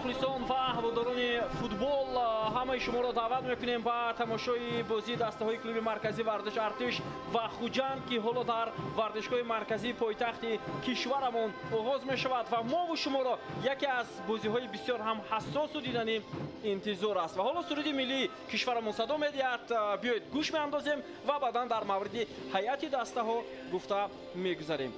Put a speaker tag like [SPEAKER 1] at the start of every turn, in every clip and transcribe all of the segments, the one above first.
[SPEAKER 1] Мухлисон ва ҳаводорони футбол, ҳамаи шуморо даъват мекунем ба тамошои бозии дастаҳои клуби марказии варзиш Артиш ва Хуҷанд, ки ҳоло дар варзишгоҳи марказии пойтахти кишварамон оғоз мешавад ва мову шуморо яке аз бозиҳои бисёр ҳам ҳассосу диданӣ интизор аст. Ва ҳоло суруди миллии кишварамон садо медиҳад. Биёед гӯш меандозем ва баъдан дар мавриди ҳайати дастаҳо гуфта мегузарем.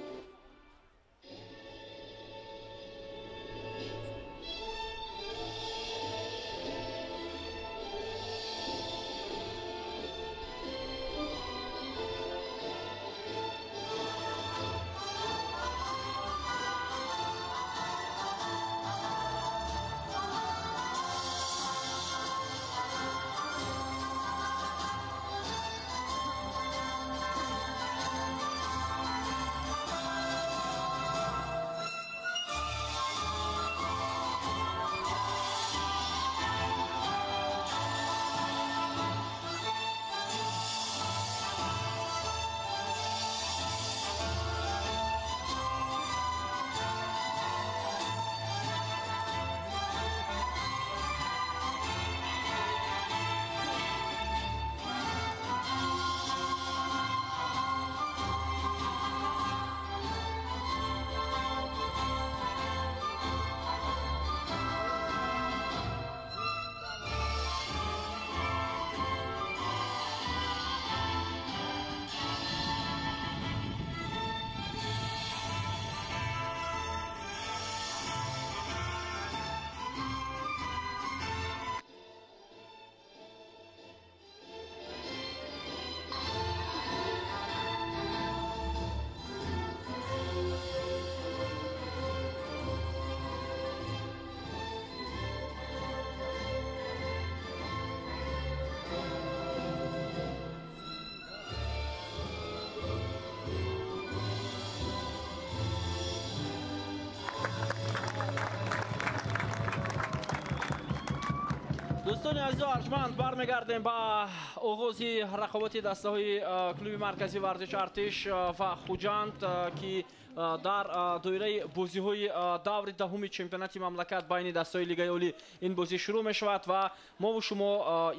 [SPEAKER 1] Дӯстони азизу арҷманд, бармегардем ба оғози рақобати дастаҳои клуби марказии варзиш Артиш ва Хуҷанд, ки дар доираи бозиҳои даври даҳуми чемпионати мамлакат байни дастаҳои Лигаи Олӣ ин бозӣ шурӯъ мешавад ва мову шумо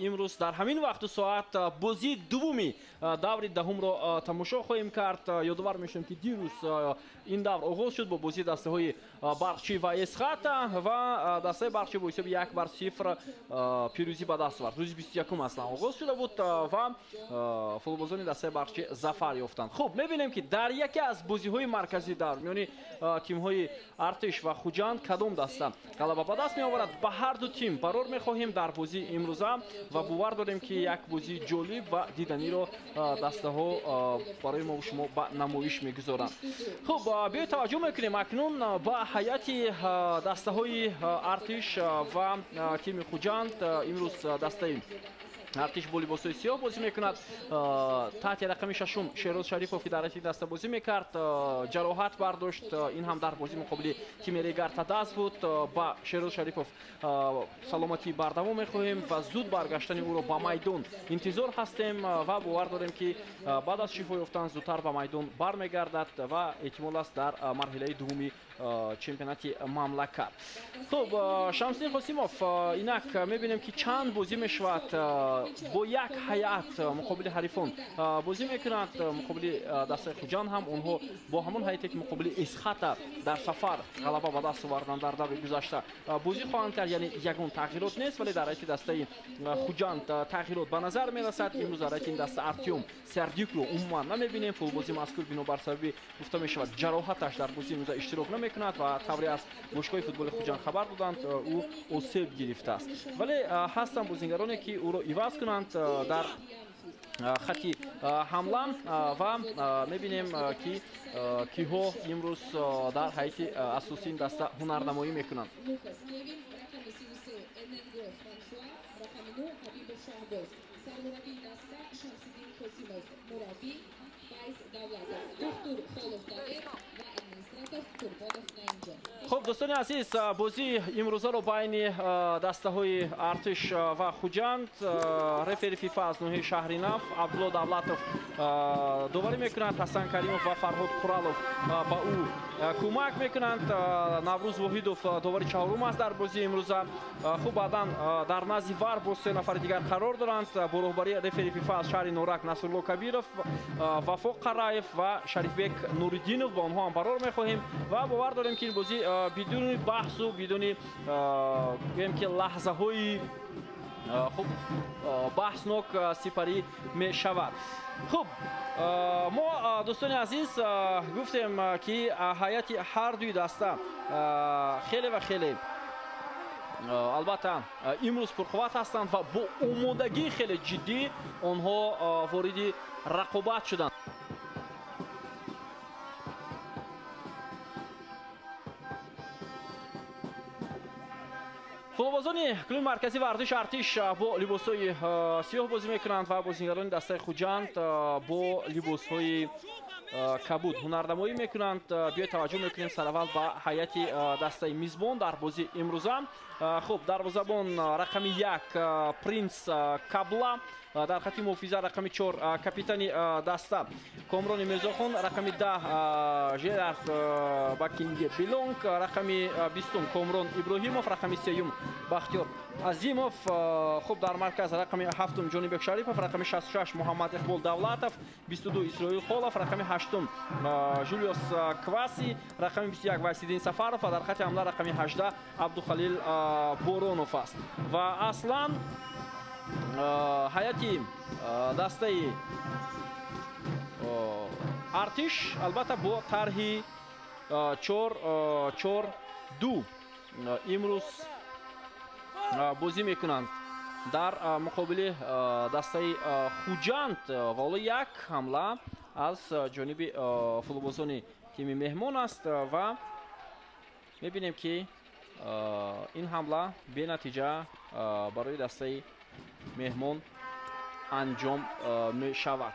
[SPEAKER 1] имрӯз дар ҳамин вақту соат бозии дуввуми даври даҳумро тамошо хоҳем кард. Ёдовар мешавем, ки дирӯз ин давр оғоз шуд бо бозии дастаҳои Барқчӣ ва Эсхата ва дастаи Барқчӣ бо ҳисоби 1-0 пирӯзӣ ба даст овард. Рӯзи 21 аслан оғоз шуда буд ва футболбозони дастаи Барқчӣ зафар ёфтанд. Хуб, мебинем, ки дар яке аз бозиҳои марказӣ дар миёни тимҳои Артиш ва Хуҷанд кадом даста ғалаба ба даст меоварад. Ба ҳар ду тим барор мехоҳем дар бозии имрӯза ва бовар дорем, ки як бозии ҷолиб ва диданиро дастаҳо барои мо шумо ба намоиш мегузоранд. Хуб, биёед таваҷҷӯҳ мекунем акнун ба ҳайати дастаҳои Артиш ва тими Хуҷанд. Имрӯз дастаи Артиш бо либосҳои сиёҳ бозӣ мекунад. Таҳти рақами шашум Шероз Шарипов, ки дар ҳайати даста бозӣ мекард, ҷароҳат бардошт. Ин ҳам дар бозӣ муқобили тими Регар Тадаз буд. Ба Шероз Шарипов саломатии бардавом мехоҳем ва зуд баргаштани ӯро ба майдон интизор ҳастем ва бовар дорем, ки баъд аз шифо ёфтан зудтар ба майдон бармегардад ва эҳтимол аст дар марҳилаи дуввуми чемпионати мамлакат. Хуб, Шамсиддин Қосимов, инак мебинем, ки чанд бозӣ мешавад бо як ҳайат муқобили ҳарифон бозӣ мекунанд. Муқобили дастаи Хуҷанд ҳам онҳо бо ҳамон ҳайате, ки муқобили Эсхата дар сафар ғалаба ба даст оварданд дар даври гузашта, бозӣ хоҳанд кард. Яъне ягон тағйирот нест, вале дар ҳайати дастаи Хуҷанд тағйирот ба назар мерасад. Имрӯз дар ҳайати ин даста Артём Сердюкро умуман намебинем. Футболбози мазкур бинобар сабаби гуфта мешавад ҷароҳаташ дар бозии имрӯза иштирок намекунад ва тавре аз бошгоҳи футболи Хуҷанд хабар доданд, ӯ осеб гирифтааст. Вале ҳастанд бозингароне, ки ӯро иваз кунанд дар хати ҳамла ва мебинем, ки киҳо имрӯз дар ҳайати асосии ин даста ҳунарнамоӣ мекунанд. Хуб, дӯстони азиз, бозии имрӯзаро байни дастаҳои Артиш ва Хуҷанд рефери ФИФА аз ноҳияи шаҳри Нав Абдулло Давлатов доварӣ мекунанд. Ҳасан Каримов ва Фарҳод Қуралов ба ӯ кӯмак мекунанд. Наврӯз Воҳидов довари чаҳорум аст дар бозии имрӯза. Хуб, баъдан дар назди вар боз се нафари дигар қарор доранд. Бо роҳбарии рефери ФИФА аз шаҳри Норак Насрулло Кабиров, Вафо Қараев ва Шарифбек Нуриддинов, ба онҳо ҳам барор мехоҳем ва бовар дорем, ки ин бозӣ бидуни баҳсу бидуни гӯем ки лаҳзаҳои хуб баҳснок сипарӣ мешавад. Хуб, мо, дӯстони азиз, гуфтем, ки ҳайати ҳар дуи даста хеле ва хеле албатта имрӯз пурқувват ҳастанд ва бо омодагии хеле ҷиддӣ онҳо вориди рақобат шуданд. Футболбозони клуби марказии варзиши Артиш бо либосҳои сиёҳ бозӣ мекунанд ва бозигарони дастаи Хуҷанд бо либосҳои кабуд ҳунарнамоӣ мекунанд. Биёед таваҷҷӯҳ мекунем сараввал ба ҳайати дастаи мизбон дар бозии имрӯза. Хуб, дарвозабон рақами 1 Принс Кабла, дар хати муҳофиза рақами 4 капитани даста Комрони Мирзохон, рақами 10 Жерард Бакинге Билонг, рақами 20 Комрон Иброҳимов, рақами 3 Бахтиёр Азимов. Хуб, дар марказ рақами 7 Ҷонибек Шарипов, рақами 66 Муҳаммад Иқбол Давлатов, 22 Исроил Холов, рақами 8 Жулиос Кваси, рақами 21 Вайсиддин Сафаров ва дар хати ҳамла рақами 18 Абдухалил Боронов аст. Ва аслан ҳайати дастаи Артиш албатта бо тарҳи 4-4-2 имрӯз бозӣ мекунанд дар муқобили дастаи Хуҷанд. Ва ҳоло як ҳамла аз ҷониби футболбозони тими меҳмон аст ва мебинем, ки ин ҳамла бенатиҷа барои дастаи меҳмон анҷом мешавад.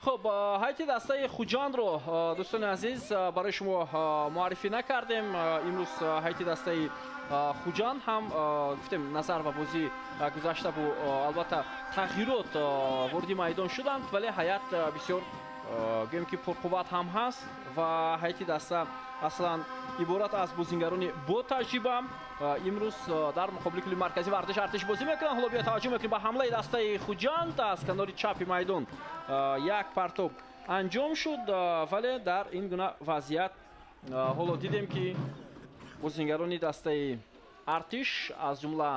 [SPEAKER 1] Хуб, ҳайати дастаи Хуҷандро, дӯстони азиз, барои шумо муаррифӣ накардем. Имрӯз ҳайати дастаи Хуҷанд ҳам гуфтем назар ба бозии гузашта бо албатта тағйирот вориди майдон шуданд, вале ҳайат бисёр гӯем ки пурқувват ҳам ҳаст ва ҳайати даста аслан иборат аз бозингарони бо таҷриба имрӯз дар муқобили клуби марказии варзиши Артиш бозӣ мекунанд. Ҳоло биё таваҷҷӯҳ мекунем ба ҳамлаи дастаи Хуҷанд. Аз канори чапи майдон як партоб анҷом шуд, вале дар ин гуна вазъият ҳоло дидем, ки бозингарони дастаи Артиш аз ҷумла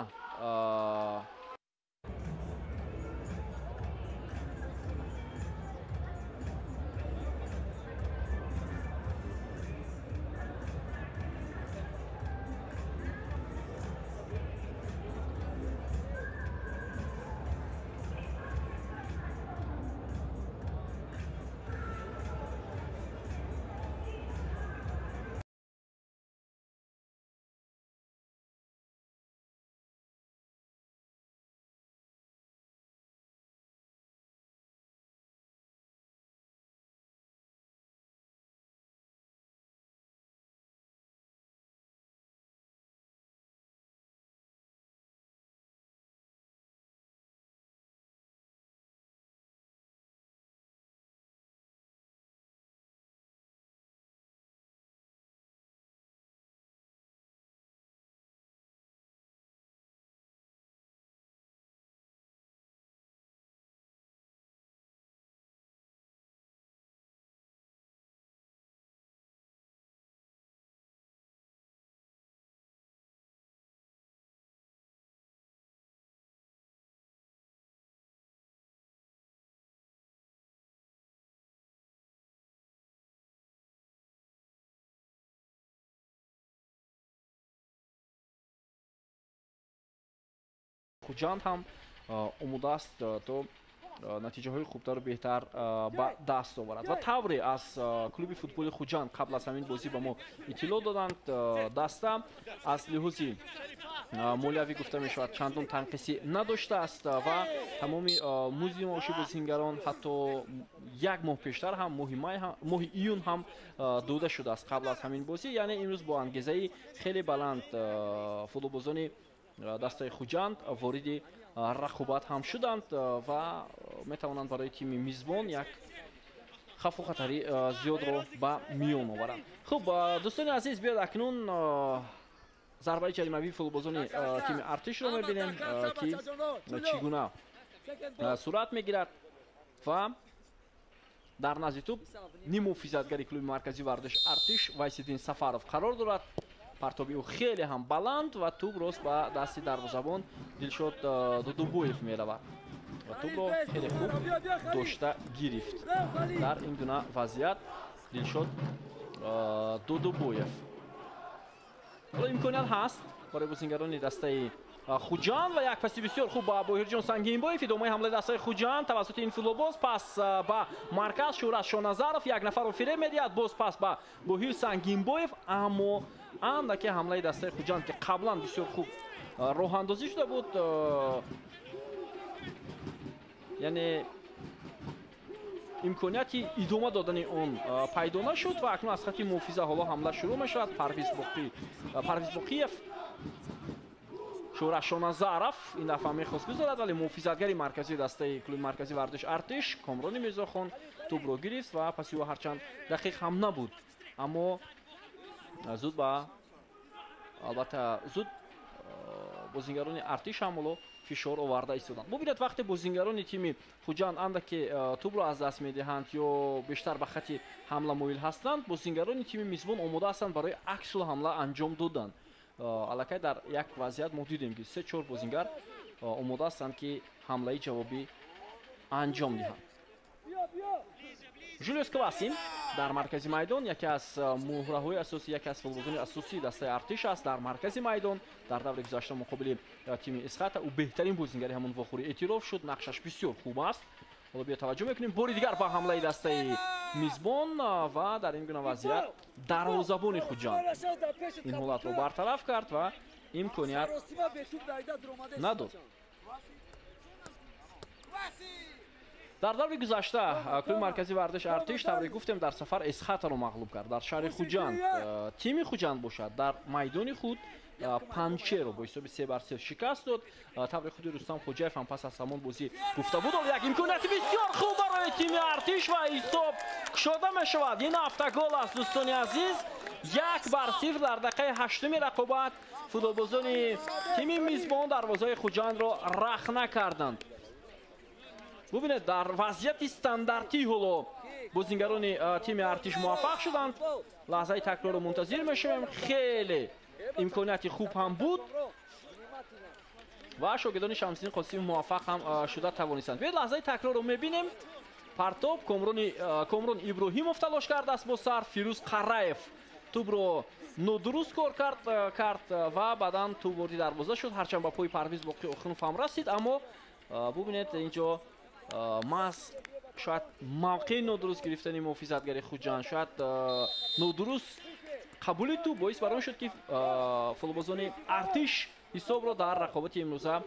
[SPEAKER 1] Хуҷанд ҳам омода аст то Натиҷаҳои хубтару беҳтар ба даст оварад. Ва тавре аз клуби футболи Хуҷанд қабл аз ҳамин бозӣ ба мо иттилоъ доданд, даста аз лиҳози молиявӣ гуфта мешавад чандон танқисӣ надоштааст ва тамоми музди маоши бозингарон ҳатто як моҳ пештар ҳам, моҳи май ҳам, моҳи июн ҳам дода шудааст қабл аз ҳамин бозӣ. Яъне имрӯз бо ангезаи хеле баланд футболбозони дастаи Хуҷанд вориди рақобат ҳам шуданд ва метавонанд барои тими мизбон як хавфу хатари зиёдро ба миён оваранд. Хуб, дӯстони азиз, биёд акнун зарбаи ҷаримавии футболбозони тими Артишро мебинем, ки чӣ гуна сурат мегирад ва дар назди тӯб ниммуҳофизатгари клуби марказии варзиш Артиш Вайсиддин Сафаров қарор дорад. Партоби ӯ хеле ҳам баланд ва тӯб рост ба дасти дарвозабон Дилшод Дудубоев меравад ва тӯбро хеле хуб дошта гирифт. Дар ин гуна вазъият Дилшод Дудубоев. Ҳоло имконият ҳаст барои бозингарони дастаи Хуҷанд ва як паси бисёр хуб ба Боҳирҷон Сангинбоев. Идомаи ҳамлаи дастаи Хуҷанд тавассути ин футболбоз, пас ба марказ Шӯҳрат Шоназаров як нафарро фиреб медиҳад, боз пас ба Боҳир Сангинбоев, аммо андаке ҳамлаи дастаи Хуҷанд, ки қаблан бисёр хуб роҳандозӣ шуда буд, яъне имконияти идома додани он пайдо нашуд ва акнун аз хати муҳофиза ҳоло ҳамла шурӯъ мешавад. Парвиз Боқиев, Шӯҳрат Шоназаров ин дафъа мехост гузарад, вале муҳофизатгари марказии дастаи клуби марказии варзиш Артиш Комрони Мирзохон тӯбро гирифт ва паси ӯ ҳарчанд дақиқ ҳам набуд, аммо зуд ба албатта зуд бозингарони Артиш ҳам ҳоло фишор оварда истоданд. Бубинед, вақте бозингарони тими Хуҷанд андаке тӯбро аз даст медиҳанд ё бештар ба хати ҳамла моил ҳастанд, бозингарони тими мизбон омода ҳастанд барои аксул ҳамла анҷом додан. Аллакай дар як вазъият мо дидем, ки 3-4 бозингар омода ҳастанд, ки ҳамлаи ҷавобӣ анҷом диҳанд. Жулиус Квасин дар маркази майдон яке аз муҳраҳои асосӣ, яке аз футболбозони асосии дастаи Артиш аст. Дар маркази майдон дар даври гузашта муқобили тими Исхата ӯ беҳтарин бозингари ҳамон вохӯрӣ эътироф шуд. Нақшаш бисёр хуб аст. Ҳоло биё таваҷҷӯҳ мекунем бори дигар ба ҳамлаи дастаи мизбон ва дар ин гуна вазъият дарвозабони Хуҷанд ин ҳолатро бартараф кард ва имконият надод. Дар даври гузашта клуби марказии варзиш Артиш, тавре гуфтем, дар сафар Эсхатаро мағлуб кард дар шаҳри Хуҷанд. Тими Хуҷанд бошад дар майдони худ Панчеро бо ҳисоби 3-0 шикаст дод. Тавре худи Рустам Хоҷаев ҳам пас аз ҳамон бозӣ гуфта буд, як имконияти бисёр хуб барои тими Артиш ва ҳисоб кушода мешавад. Ин автогол аст, дӯстони азиз. 1-0 дар дақиқаи ҳаштуми рақобат футболбозони тими мизбон дарвозаи Хуҷандро рахна карданд. Бубинед, дар вазъияти стандартӣ ҳоло бозингарони тими Артиш муваффақ шуданд. Лаҳзаи такрорро мунтазир мешавем. Хеле имконияти хуб ҳам буд ва шогирдони Шамсиддин Қосимов муваффақ ҳам шуда тавонистанд. Биёед лаҳзаи такрорро мебинем. Партоб Комрон Иброҳимов талош кардааст бо сар. Фирӯз Қараев тӯбро нодуруст кор кард ва баъдан тӯб ворди дарвоза шуд. Ҳарчанд ба пои Парвиз Боқӣ Охунов ҳам расид, аммо бубинед, инҷо маҳз шояд мавқеи нодуруст гирифтани муҳофизатгари Хуҷанд, шояд нодуруст қабули тӯб боис бар он шуд, ки футболбозони Артиш ҳисобро дар рақобати имрӯза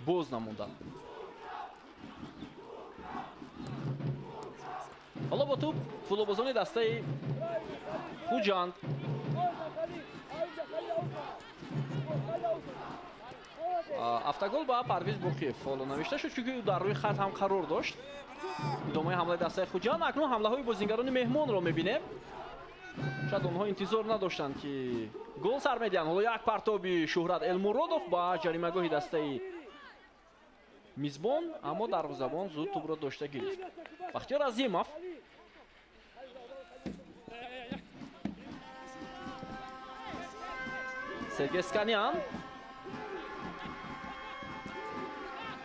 [SPEAKER 1] боз намонданд. Ҳоло бо тӯб футболбозони дастаи Хуҷанд. Автогол ба Парвиз Боқиев ҳоло навишта шуд, чунки ӯ дар рӯи хат ҳам қарор дошт. Идомаи ҳамлаи дастаи Хуҷанд. Акнун ҳамлаҳои бозингарони меҳмонро мебинем. Шояд онҳо интизор надоштанд, ки гол сар медиҳанд. Ҳоло як партоби Шӯҳрат Элмуродов ба ҷаримагоҳи дастаи мизбон, аммо дарвозабон зуд тӯбро дошта гирифт. Бахтиёр Азимов Сергей Сканян.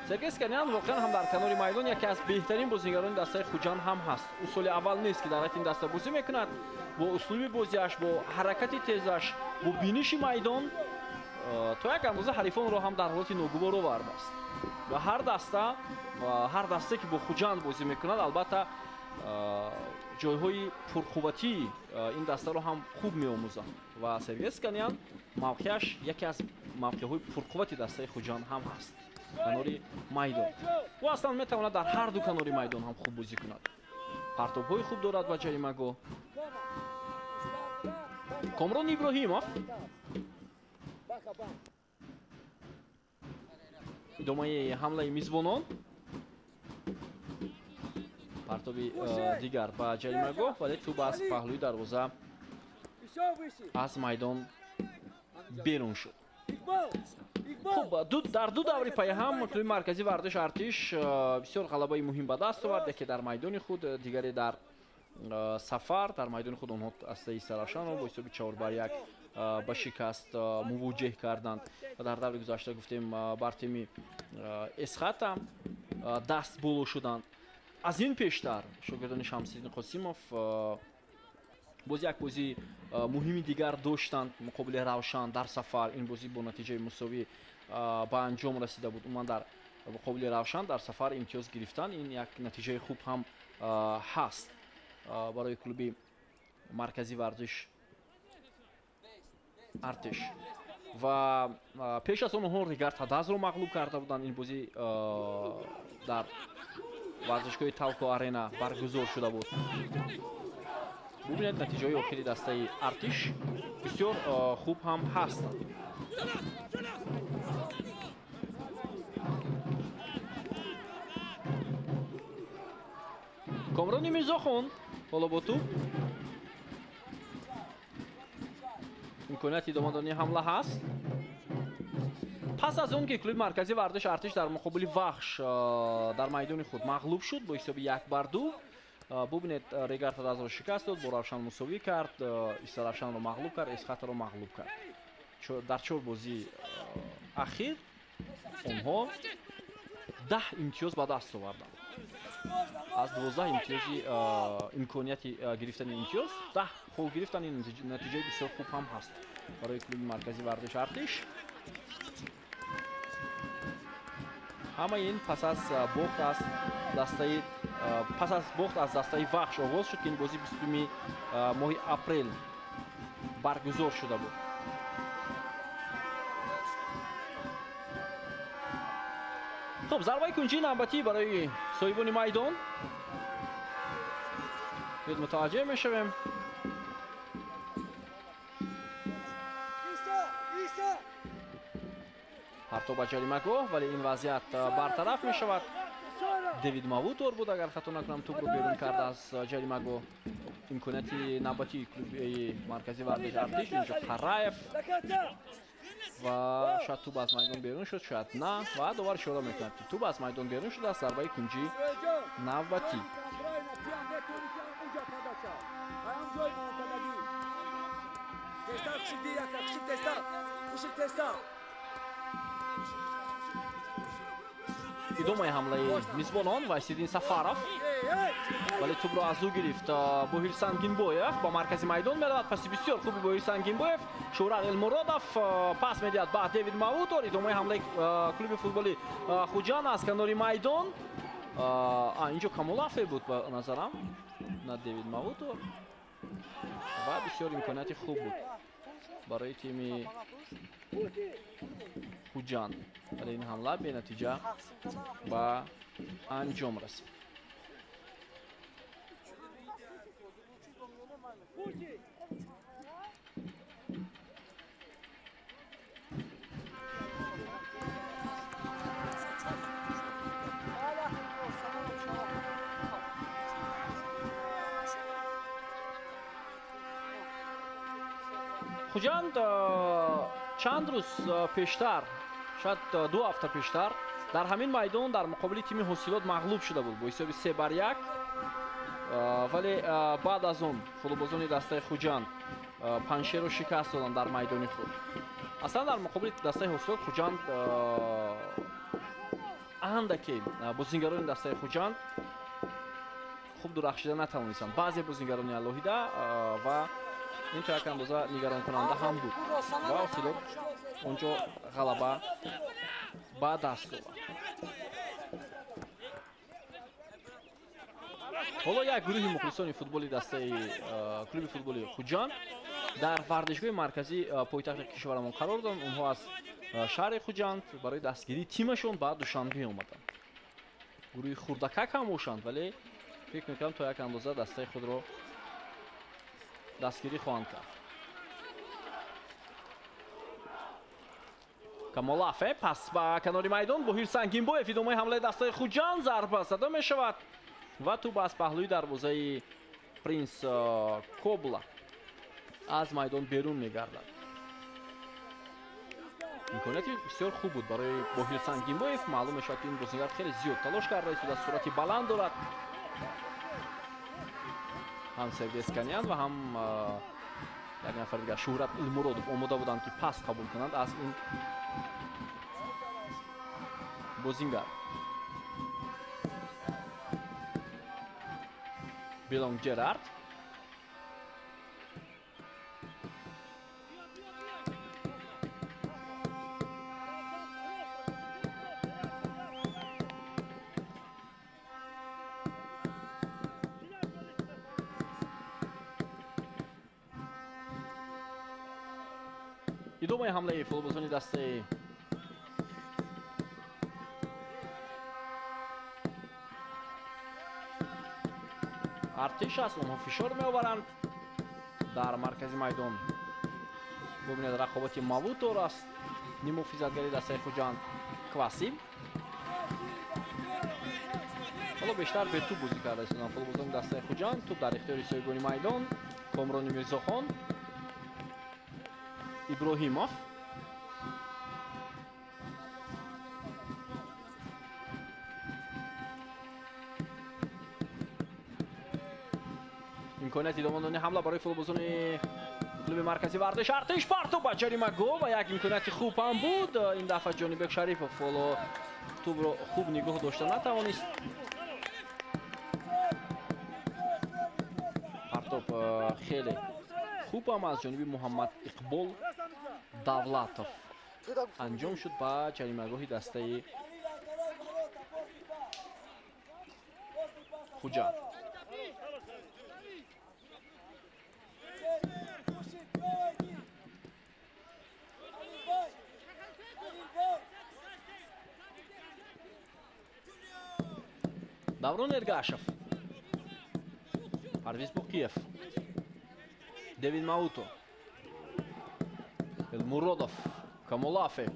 [SPEAKER 1] Сергей Сканян воқеан ҳам дар канори майдон яке аз беҳтарин бозингарони дастаи Хуҷанд ҳам ҳаст. Ӯ соли аввал нест, ки дар ин даста бозӣ мекунад. Бо услуби бозиаш, бо ҳаракати тезаш, бо биниши майдон то як андоза ҳарифонро ҳам дар ҳолати ногувор овардааст. Ва ҳар дасте ки бо Хуҷанд бозӣ мекунад, албатта ҷойҳои пурқувватии ин дастаро ҳам хуб меомӯзанд ва Сергей Сканян мавқеаш яке аз мавқеъҳои пурқуввати дастаи Хуҷанд ҳам ҳаст. Канори майдон. Ӯ аслан метавонад дар ҳар ду канори майдон ҳам хуб бозӣ кунад. Партобҳои хуб дорад ба ҷаримагоҳ. Комрон Иброҳимов идомаи ҳамлаи мизбонон. Партоби дигар ба ҷаримагоҳ, вале тӯб аз паҳлӯи дарвоза аз майдон берун шуд. Хуб, дар ду даври пайҳам клуби марказии варзиш Артиш бисёр ғалабаи муҳим ба даст овард, яке дар майдони худ, дигаре дар сафар. Дар майдони худ онҳо астаи Саравшанро бо ҳисоби 4-1 ба шикаст мувоҷеҳ карданд. Ва дар даври гузашта гуфтем бар тими Эсхата даст боло шуданд. Аз ин пештар шогирдони Шамсиддин Қосимов боз як бозии муҳими дигар доштанд муқобили Равшан дар сафар. Ин бозӣ бо натиҷаи мусовӣ ба анҷом расида буд. Умуман дар муқобили Равшан дар сафар имтиёз гирифтан ин як натиҷаи хуб ҳам ҳаст барои клуби марказии варзиш Артиш. Ва пеш аз он онҳо Ригар Тадазро мағлуб карда буданд. Ин бозӣ дар варзишгоҳи Талко Арена баргузор шуда буд. Бубинед натиҷаҳои охири дастаи Артиш бисёр хуб ҳам ҳастанд. Комрони Мирзохон ҳоло бо тӯб. Имконияти идома додани ҳамла ҳаст. Пас аз он ки клуби марказии варзиш Артиш дар муқобили Вахш дар майдони худ мағлуб шуд бо ҳисоби 1-2, бубинед Регар Тадазро шикаст дод, бо Равшан мусовӣ кард, Истаравшанро мағлуб кард, Эсхатаро мағлуб кард. Дар 4 бозии ахир онҳо 10 имтиёз ба даст оварданд. Аз 12 имтиёзи имконияти гирифтани имтиёз 10 хол гирифтан, ин натиҷаи бисёр хуб ҳам ҳаст барои клуби марказии варзиш Артиш. Ҳамаи ин пас аз бохт аз дастаи пас аз бохт аз дастаи Вахш оғоз шуд, ки ин бозӣ 20 моҳи апрел баргузор шуда буд. Хуб, зарбаи кунҷии навбатӣ барои соҳибони майдон. Биёед мутаваҷҷеҳ мешавем. Партоб ба ҷаримагоҳ, вале ин вазъият бартараф мешавад. Дэвид Мавутор буд, агар хато накунам, тӯбро берун кард аз ҷаримагоҳ. Имконияти навбатии клуби марказии варзиш Артиш инҷо Қараев ва шояд тӯб аз майдон берун шуд, шояд на, ва довар ишора мекунад, ки тӯб аз майдон берун шудааст. Зарбаи кунҷии навбатӣ. Идомаи ҳамлаи мизбонон ва Сидин Сафаров, вале тӯбро аз ӯ гирифт Боҳир Сангинбоев. Ба маркази майдон меравад. Паси бисёр хуби Боҳир Сангинбоев. Шӯҳрат Элмуродов пас медиҳад ба Дэвид Маутор. Идомаи ҳамлаи клуби футболи Хуҷанд аз канори майдон. Инҷо Камолафе буд ба назарам, на Дэвид Маутор. Ва бисёр имконияти хуб буд барои тими Хуҷанд, вале ин ҳамла бенатиҷа ба анҷом расид. Хуҷанд чанд рӯз пештар, шояд 2 ҳафта пештар, дар ҳамин майдон дар муқобили тими Ҳосилот мағлуб шуда буд бо ҳисоби 3-1. Вале баъд аз он футболбозони дастаи Хуҷанд Панҷшерро шикаст доданд дар майдони худ. Аслан дар муқобили дастаи Ҳосилот Хуҷанд андаке бозингарони дастаи Хуҷанд хуб дурахшида натавонистанд. Баъзе бозингарони алоҳида ва Ин то як андоза нигаронкунанда ҳам буд ва Осилоб онҷо ғалаба ба даст овард. Ҳоло як гурӯҳи мухлисони футболи дастаи клуби футболи Хуҷанд дар варзишгоҳи марказии пойтахти кишварамон қарор доранд. Онҳо аз шаҳри Хуҷанд барои дастгирии тимашон ба Душанбе омаданд. Гурӯҳи хурдакак ҳам бошанд, вале фикр мекунам то як андоза дастаи худро дастгирӣ хоҳанд кард. Камолафе пас ба канори майдон, Боҳир Сангинбоев, идомаи ҳамлаи дастаи Хуҷанд, зарба зада мешавад ва тӯб аз паҳлӯи дарвозаи Принс Кобла аз майдон берун мегардад. Имконияти бисёр хуб буд барои Боҳир Сангинбоев. Маълум мешавад, ки ин бозингар хеле зиёд талош кардааст ва сурати баланд дорад. Ҳам Сергей Сканян ва ҳам як нафар дигар Шуҳрат Илмуродов омода буданд, ки пас қабул кунанд аз ин бозингар. Белонг Джерард. Идомаи ҳамлаи футболбозони дастаи Артиш аст. Онҳо фишор меоваранд дар маркази майдон. Бубинед, рақобати Мавутор аст. Нимуҳофизатгари дастаи Хуҷанд Кваси. Ҳоло бештар бе тӯб бозӣ карда истоданд футболбозони дастаи Хуҷанд. Тӯб дар ихтиёри соҳибони майдон Комрони Мирзохон, Иброҳимов. Имконияти идома додани ҳамла барои футболбозони клуби марказии варзиш Артиш. Партоб ба ҷаримагоҳ ва як имконияти хуб ҳам буд. Ин дафъа Ҷонибек Шарипов ҳоло тӯбро хуб нигоҳ дошта натавонист. Партоб хеле хуб ҳам аз ҷониби Муҳаммад Иқбол Давлатов анҷом шуд ба ҷаримагоҳи дастаи Хуҷанд. Даврон Эргашев, Парвиз Боқиев, Девин Мауто, Элмуродов, Камолафе,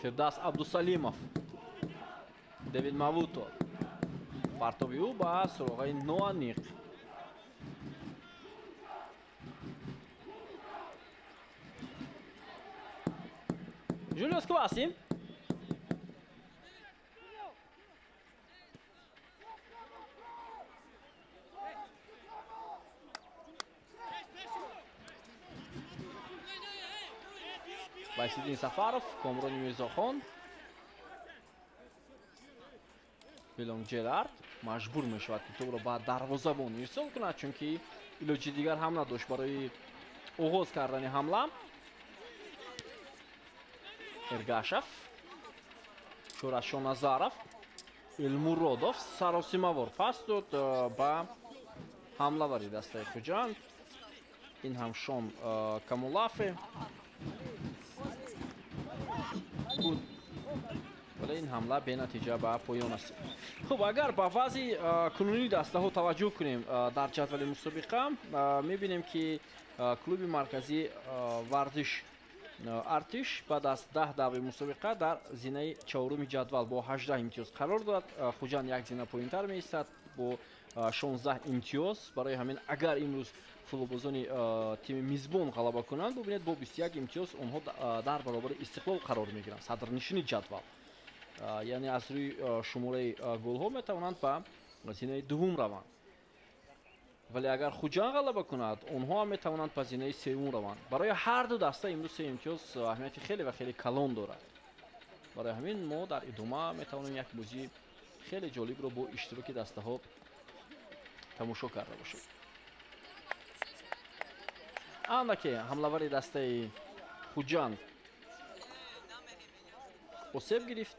[SPEAKER 1] Фирдавс Абдусалимов, Девин Мауто. Партоби ӯ ба суроғаи ноаниқ. Жулиус Кваси. Вайсиддин Сафаров, Комрони Мирзохон, Белонг Джерард маҷбур мешавад, ки тӯбро ба дарвозабон ирсол кунад, чунки илоҷи дигар ҳам надошт барои оғоз кардани ҳамла. Эргашев, Шӯрат Шоназаров, Элмуродов саросимавор пас дод ба ҳамлавари дастаи Хуҷанд. Ин ҳам Шон Камулафе буд, вале ин ҳамла бенатиҷа ба поён аст. Хуб, агар ба вазъи кунунии дастаҳо таваҷҷӯҳ кунем дар ҷадвали мусобиқа, мебинем, ки клуби марказии варзиш Артиш баъд аз 10 даври мусобиқа дар зинаи чаҳоруми ҷадвал бо 18 имтиёз қарор дорад. Хуҷанд як зина поинтар меистад бо 16 имтиёз. Барои ҳамин агар имрӯз футболбозони тими мизбон ғалаба кунанд, бубинед, бо 21 имтиёз онҳо дар баробари Истиқлол қарор мегиранд, садрнишини ҷадвал. Яъне аз рӯи шумораи голҳо метавонанд ба зинаи дуввум раванд. Вале агар Хуҷанд ғалаба кунад, онҳо ҳам метавонанд ба зинаи севум раванд. Барои ҳар ду даста имрӯз се имтиёз аҳамияти хеле ва хеле калон дорад. Барои ҳамин мо дар идома метавонем як бозии хеле ҷолибро бо иштироки дастаҳо тамошо карда бошем. Андаке ҳамлавари дастаи Хуҷанд осеб гирифт.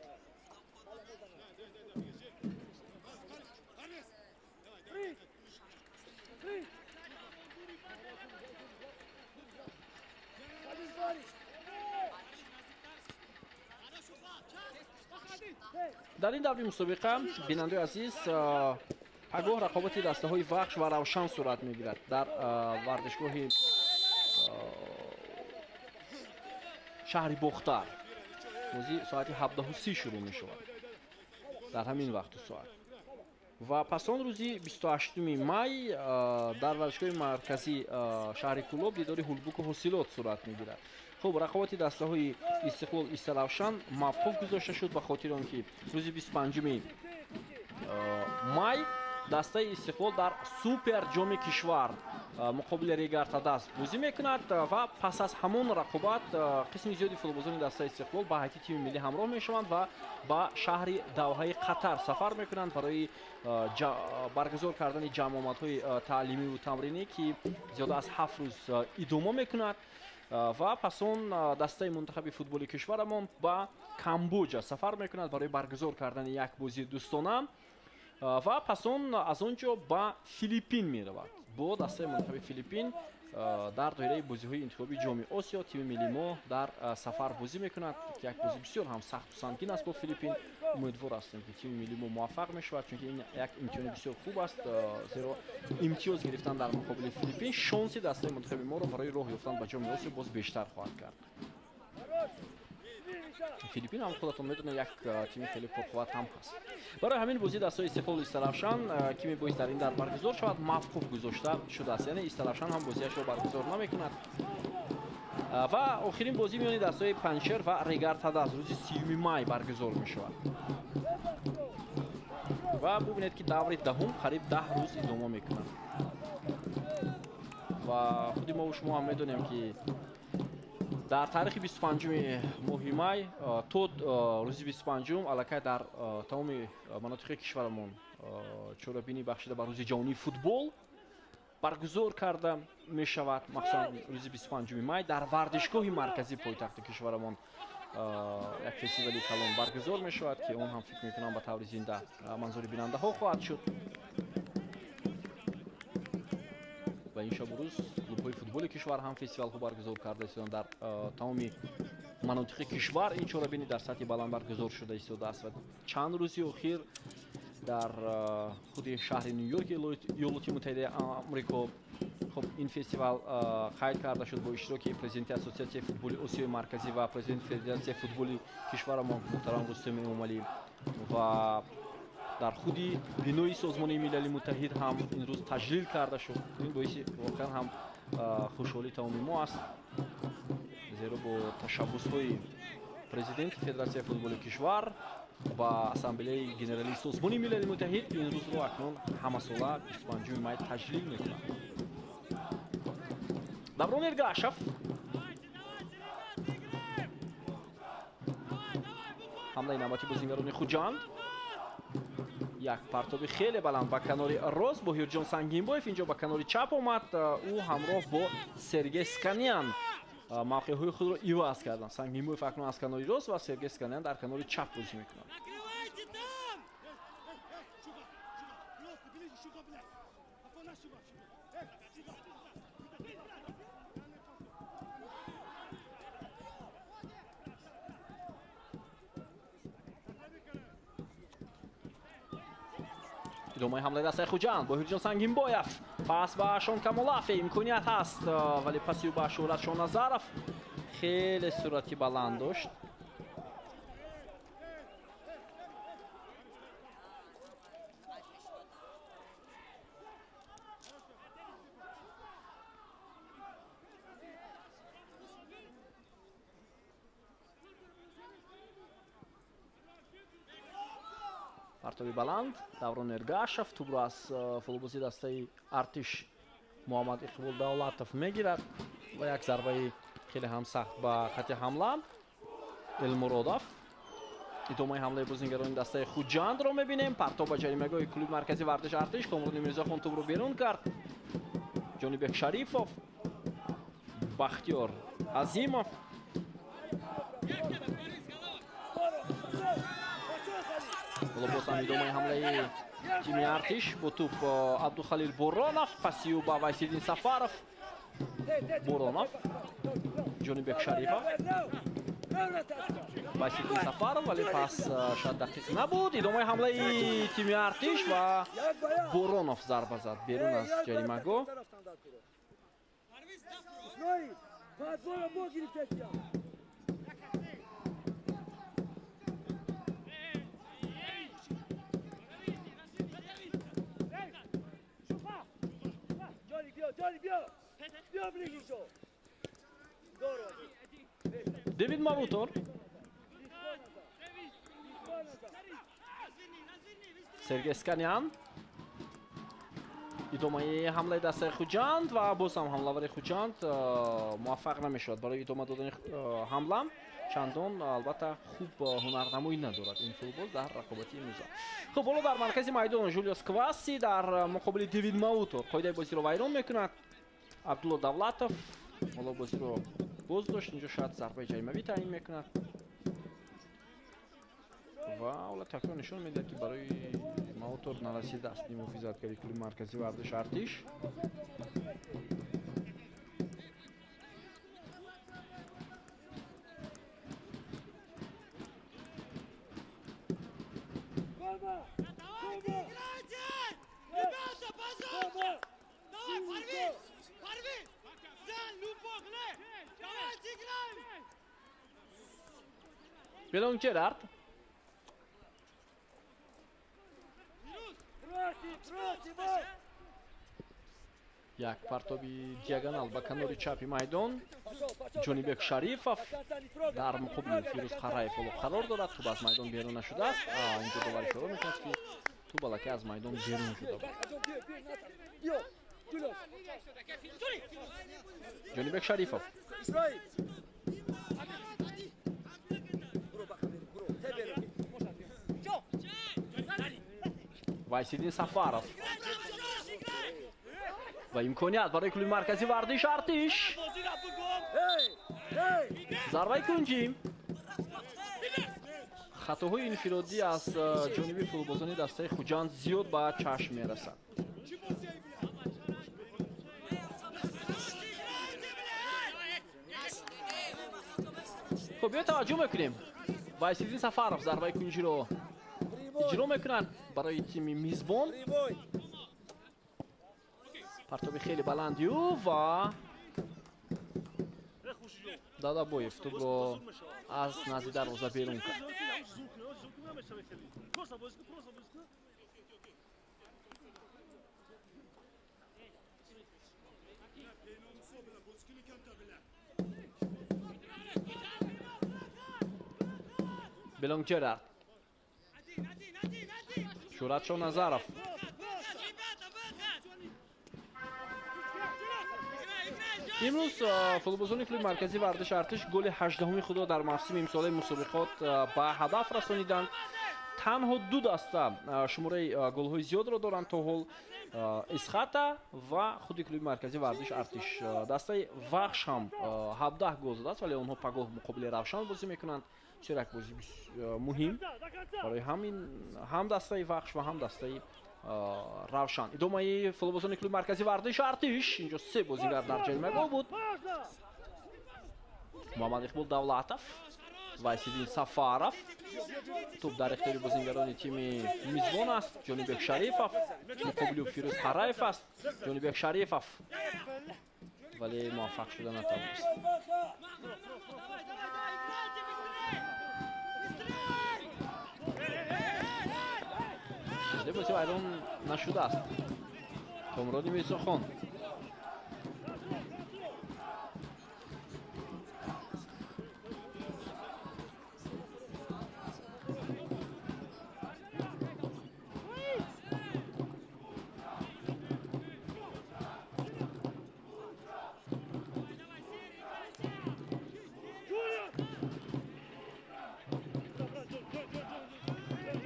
[SPEAKER 1] Дар ин даври мусобиқа, бинандаи азиз, пагоҳ рақобати дастаҳои Вахш ва Равшан сурат мегирад дар варзишгоҳи шаҳри Бохтар. Бозӣ соати 17:30 шурӯъ мешавад дар ҳамин вақту соат. Ва пас он рӯзи 28 май дар варзишгоҳи марказии шаҳри Кӯлоб дидори Ҳулбуку Ҳосилот сурат мегирад. Хуб, рақобати дастаҳои Истиқлол Истаравшан мавқуф гузошта шуд ба хотири он ки рӯзи 25 май дастаи Истиқлол дар супер ҷоми кишвар муқобили Регар-ТадАЗ бозӣ мекунад ва пас аз ҳамон рақобат қисми зиёди футболбозони дастаи Истиқлол ба ҳайати тими миллӣ ҳамроҳ мешаванд ва ба шаҳри Давҳаи Қатар сафар мекунанд барои баргузор кардани ҷамъомадҳои таълимиву тамринӣ, ки зиёда аз 7 рӯз идома мекунад. Ва пас он дастаи мунтахаби футболи кишварамон ба Камбоҷа сафар мекунад барои баргузор кардани як бозии дӯстона ва пас он аз он ҷо ба Филиппин меравад. Бо дастаи мунтахаби Филиппин дар доираи бозиҳои интихобии ҷоми Осиё тими миллии мо дар сафар бозӣ мекунад, ки як бозӣ бисёр ҳам сахту сангин аст бо Филиппин. Умедвор ҳастем, ки тими миллии мо муваффақ мешавад, чунки ин як имтиҳони бисёр хуб аст, зеро имтиёз гирифтан дар муқобили Филиппин шонси дастаи мунтахаби моро барои роҳ ёфтан ба ҷоми Осиё боз бештар хоҳад кард. Филиппин ҳам худатон медонед як тими хеле пурқувват ҳам ҳаст. Барои ҳамин бозӣ дастаи Истиқлол Истаравшан, ки мебоист дар ин дар баргузор шавад, мавқуф гузошта шудааст. Яъне Истаравшан ҳам бозиашро баргузор намекунад. Ва охирин бозӣ миёни дастаи Панҷшер ва Регар-ТадАЗ рӯзи 30 май баргузор мешавад. Ва бубинед, ки даври даҳум қариб 10 рӯз идома мекунад. Ва худи мо шумо ҳам медонем, ки дар таърихи 25 моҳи май то рӯзи 25 аллакай дар тамоми манотиқи кишварамон чорабинӣ бахшида ба рӯзи ҷаҳонии футбол баргузор карда мешавад. Махсусан рӯзи 25 май дар варзишгоҳи марказии пойтахти кишварамон як фестивали калон баргузор мешавад, ки он ҳам фикр мекунам ба таври зинда манзури бинандаҳо хоҳад шуд. Ва ин шабу рӯз клубҳои футболи кишвар ҳам фестивалҳо баргузор карда истоданд. Дар тамоми манотиқи кишвар ин чорабинӣ дар сатҳи баланд баргузор шуда истодааст ва чанд рӯзи охир дар худи шаҳри Ню-Йорки Иёлоти Муттаҳидаи Амрико хуб ин фестивал қайд карда шуд бо иштироки президенти Ассотсиатсияи футболи Осиёи Марказӣ ва президенти Федератсияи футболи кишварамон муҳтарам Рустам Эмомалӣ. Ва дар худи бинои Созмони Милали Муттаҳид ҳам ин рӯз таҷлил карда шуд. Ин боиси воқеан ҳам хушҳолии тамоми мо аст, зеро бо ташаббусҳои президенти Федератсияи футболи кишвар ба Ассамблеяи Генералии Созмони Милали Муттаҳид ин рӯзро акнун ҳамасола 25 май таҷлил мекунад. Даврон Эргашев ҳамлаи навбати бозингарони Хуҷанд, як партоби хеле баланд ба канори рост. Боҳирҷон Сангинбоев инҷо ба канори чап омад. Ӯ ҳамроҳ бо Сергей Сканян мавқеъҳои худро иваз карданд. Сангинбоев акнун аз канори рост ва Сергей Сканян дар канори чап бозӣ мекунад. Идомаи ҳамлаи дастаи Хуҷанд. Боҳирҷон Сангинбоев пас ба Шон Камолафе, имконият ҳаст, вале паси ӯ ба Шӯҳрат Шоназаров хеле суръати баланд дошт. Партоби баланд Даврон Эргашев тӯбро аз футболбози дастаи Артиш Муҳаммад Иқбол Давлатов мегирад ва як зарбаи хеле ҳам сахт ба хати ҳамла. Элмуродов. Идомаи ҳамлаи бозингарони дастаи Хуҷандро мебинем. Партоб ба ҷаримагоҳи клуби марказии варзиши Артиш. Комрони Мирзохон тӯбро берун кард. Ҷонибек Шарифов. Бахтиёр Азимов. Ҳоло боз ҳам идомаи ҳамлаи тими Артиш бо тӯб Абдухалил Боронов, паси ӯ ба Вайсиддин Сафаров. Боронов, Ҷонибек Шарифов, Вайсиддин Сафаров, вале пас шояд дақиқ набуд. Идомаи ҳамлаи тими Артиш ва Боронов зарба зад берун аз ҷаримагоҳ. Дэвид Мавутор, Сергей Сканян. Идомаи ҳамлаи дастаи Хуҷанд ва боз ҳам ҳамлавари Хуҷанд муваффақ намешавад барои идома додани ҳамла. Чандон албатта хуб ҳунарнамоӣ надорад ин футбол дар рақобати имрӯза. Хуб, ҳоло дар маркази майдон Жулиус Кваси дар муқобили Дэвид Мавутор қоидаи бозиро вайрон мекунад. Абдулло Давлатов ҳоло бозиро боз дошт. Инҷо шояд зарбаи ҷаримавӣ таъин мекунад ва ҳоло такрор нишон медиҳад, ки барои Мавутор нарасидааст муҳофизатгари клуби марказии варзиш Артиш. Белон Джерард. Як партоби диагонал ба канори чапи майдон. Ҷонибек Шарифов дар муқобили Фирӯз Қараев ҳоло қарор дорад. Тӯб аз майдон берун нашудааст. Инҷо довар ишора мекунад, ки тӯб аллакай аз майдон берун шуда буд. Ҷонибек Шарифов. Вайсиддин Сафаров ва имконият барои клуби марказии варзиш Артиш. Зарбаи кунҷӣ. Хатоҳои инфиродӣ аз ҷониби футболбозони дастаи Хуҷанд зиёд ба чашм мерасад. Хуб, биё таваҷҷӯҳ мекунем. Вайсиддин Сафаров зарбаи кунҷиро иҷро мекунад барои тими мизбон. Партоби хеле баланди ӯ ва Дадабоев тӯбро аз назди дарвоза берун кард. Белонг Джерард, Шӯҳрат Шоназаров. Имрӯз футболбозони клуби марказии варзиши Артиш голи 18-уми худро дар мавсими имсолаи мусобиқот ба ҳадаф расониданд. Танҳо ду даста шумораи голҳои зиёдро доранд то ҳол: Исхата ва худи клуби марказии варзиши Артиш. Дастаи Вахш ҳам 17 гол задааст, вале онҳо пагоҳ муқобили Равшан бозӣ мекунанд. Бисёр як бозӣ муҳим барои ҳам дастаи Вахш ва ҳам дастаи Равшан. Идомаи футболбозони клуби марказии варзиши Артиш. Инҷо се бозигар дар ҷаримагоҳ буд. Муҳаммад Иқбол Давлатов, Вайсиддин Сафаров. Тӯб дар ихтиёри бозигарони тими мизбон аст. Ҷонибек Шарифов муқобили Фирӯз Қараев аст. Ҷонибек Шарифов, вале муваффақ шуда натавонист. Бозӣ вайрон нашудааст. Комрони Мирзохон.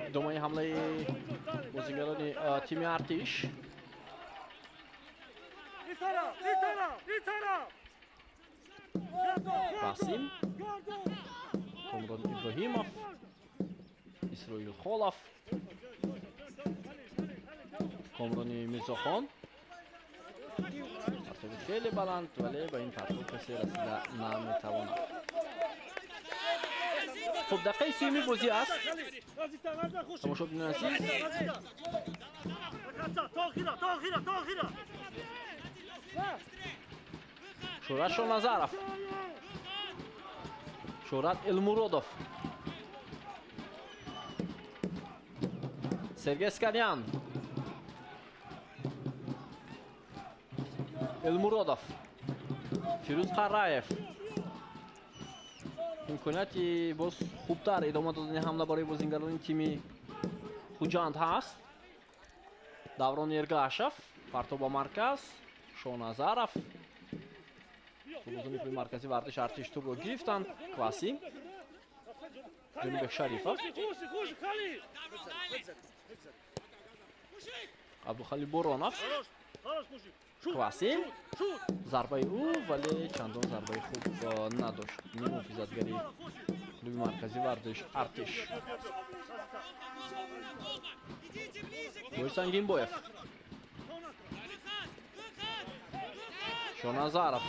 [SPEAKER 1] Идомаи ҳамлаи бозигарони тими Артиш. Квасим, Комрон Иброҳимов, Исроил Холов, Комрони Мирзохон. Партоби хеле баланд, вале ба ин партоб касе расида наметавонад. Хуб, дақиқаи сеюми бозӣ аст. Тамошобинони азиз, Шӯҳрат Шоназаров, Шӯҳрат Элмуродов, Сергей Сканян, Элмуродов, Фирӯз Қараев. Имконияти боз хубтар идома додани ҳамла барои бозингарони тими Хуҷанд ҳаст. Даврон Эргашев, партоб ба марказ, Шоназаров. Бозони клуби марказии варзиш Артиш тӯбро гирифтанд. Квасим, Ҷонибек Шарифов, Абдухалил Боронов, Квасим. Зарбаи ӯ, вале чандон зарбаи хуб надошт. Муҳофизатгари клуби марказии варзиш Артиш. Бои Сангинбоев, Шоназаров,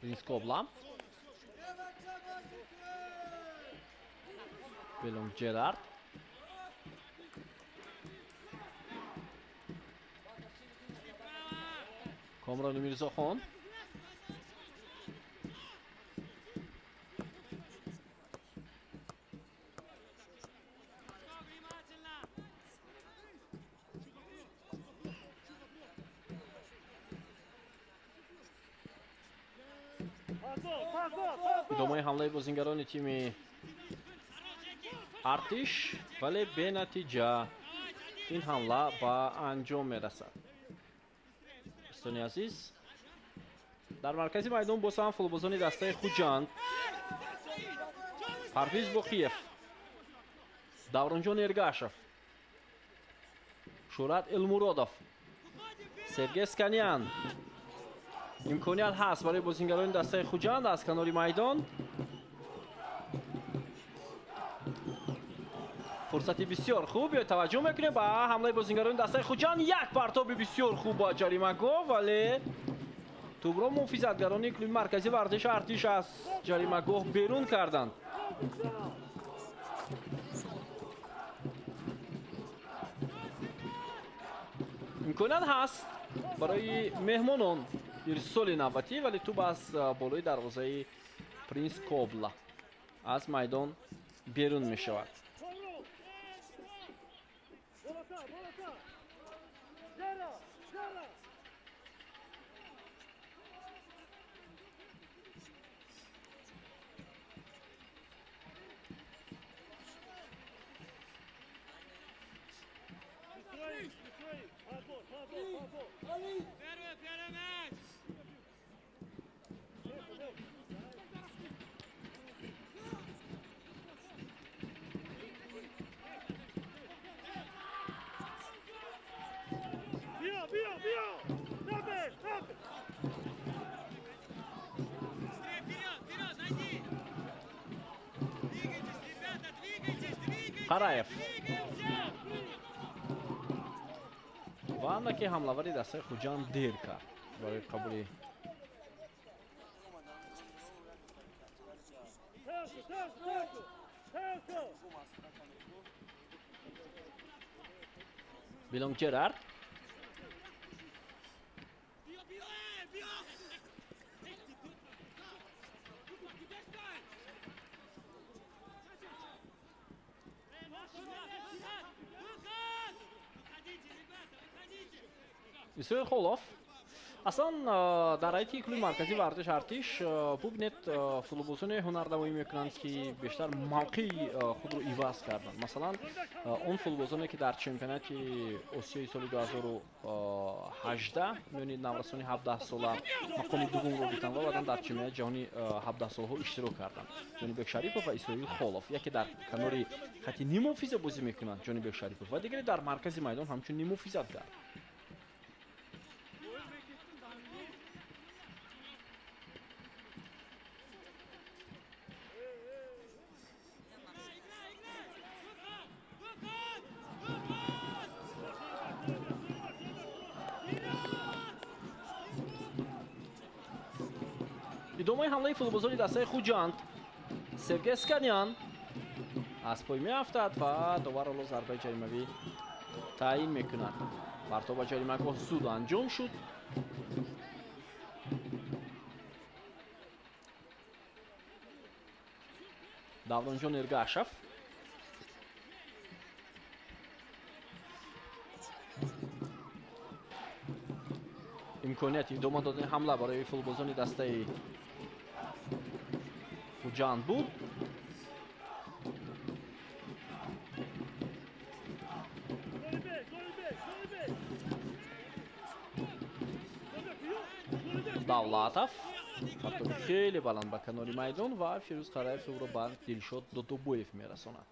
[SPEAKER 1] Принц Кобла, Белонг Джерард, Комрони Мирзохон, идомаи ҳамлаи бозингарони тими Артиш, вале бенатиҷа ин ҳамла ба анҷом мерасад. Дӯстони азиз, дар маркази майдон боз ҳам футболбозони дастаи Хуҷанд, Парвиз Боқиев, Давронҷон Эргашев, Шӯҳрат Элмуродов, Сергей Сканян. Имконият ҳаст барои бозингарони дастаи Хуҷанд аз канори майдон. Фурсати бисёр хуб, таваҷҷӯҳ мекунем ба ҳамлаи бозингарони дастаи Хуҷанд. Як партоби бисёр хуб ба ҷаримагоҳ, вале тӯбро муҳофизатгарони клуби марказии варзиши Артиш аз ҷаримагоҳ берун карданд. Имконият ҳаст барои меҳмонон ирсоли навбатӣ, вале тӯб аз болои дарвозаи Принс Кобла аз майдон берун мешавад. Қараев ва андаке ҳамлавари дастаи Хуҷанд дер кард барои қабули Белонг Джерард. Исроил Холов. Аслан дар ҳайати клуби марказии варзиш Артиш бубинед, футболбозоне ҳунарнамоӣ мекунанд, ки бештар мавқеи худро иваз карданд. Масалан, он футболбозоне, ки дар чемпионати Осиёи соли 2018 миёни наврасони 17 сола мақоми дуввумро гирифтанд ва баъдан дар чемпионати ҷаҳони 17 солаҳо иштирок карданд. Ҷонибек Шарипов ва Исроил Холов яке дар канори хати нимҳофиза бозӣ мекунанд, Ҷонибек Шарипов, ва дигаре дар маркази майдон ҳамчун нимҳофизатгар. Идомаи ҳамлаи футболбозони дастаи Хуҷанд. Сергей Сканян аз пой меафтад ва довар ҳоло зарбаи ҷаримавӣ таъин мекунад. Партоб ба ҷаримагоҳ зуд анҷом шуд. Давронҷон Эргашев имконияти идома додани ҳамла барои футболбозони дастаи Хуҷанд буд. Давлатов партоби хеле баланд ба канори майдон ва Фирӯз Қараев ӯро ба Дилшод Додобоев мерасонад.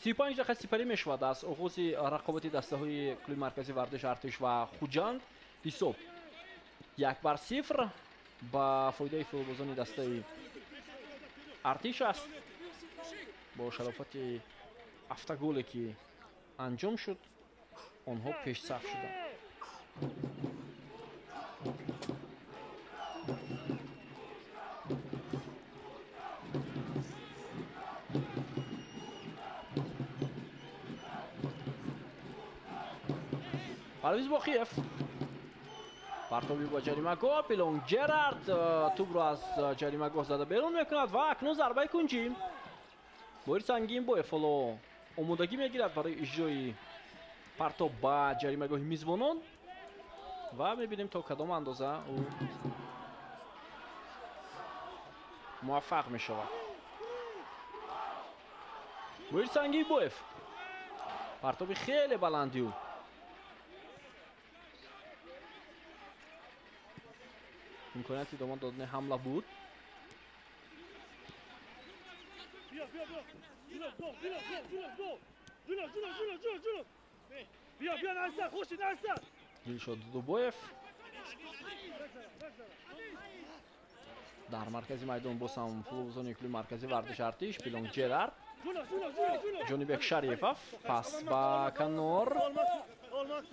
[SPEAKER 1] 35 дақиқа сипарӣ мешавад аз оғози рақобати дастаҳои клуби марказии варзиш Артиш ва Хуҷанд. Ҳисоб 1-0 ба фоидаи футболбозони дастаи Артиш аст. Бо шарофати автоголе, ки анҷом шуд, онҳо пешсаф шуданд. Парвиз Боқиев партоби ба ҷаримагоҳ, Пилон Ҷерард тӯбро аз ҷаримагоҳ зада берун мекунад ва акнун зарбаи кунҷӣ. Боир Сангинбоев ҳоло омодагӣ мегирад барои иҷрои партоб ба ҷаримагоҳи мизбонон ва мебинем то кадом андоза ӯ муваффақ мешавад. Боир Сангинбоев партоби хеле баланди ӯ. Имконияти идома додани ҳамла буд. Дилшод Дудубоев дар маркази майдон боз ҳам футболбозони клуби марказии варзиш Артиш, Пилон Ҷерард, Ҷонибек Шарипов, пас ба канор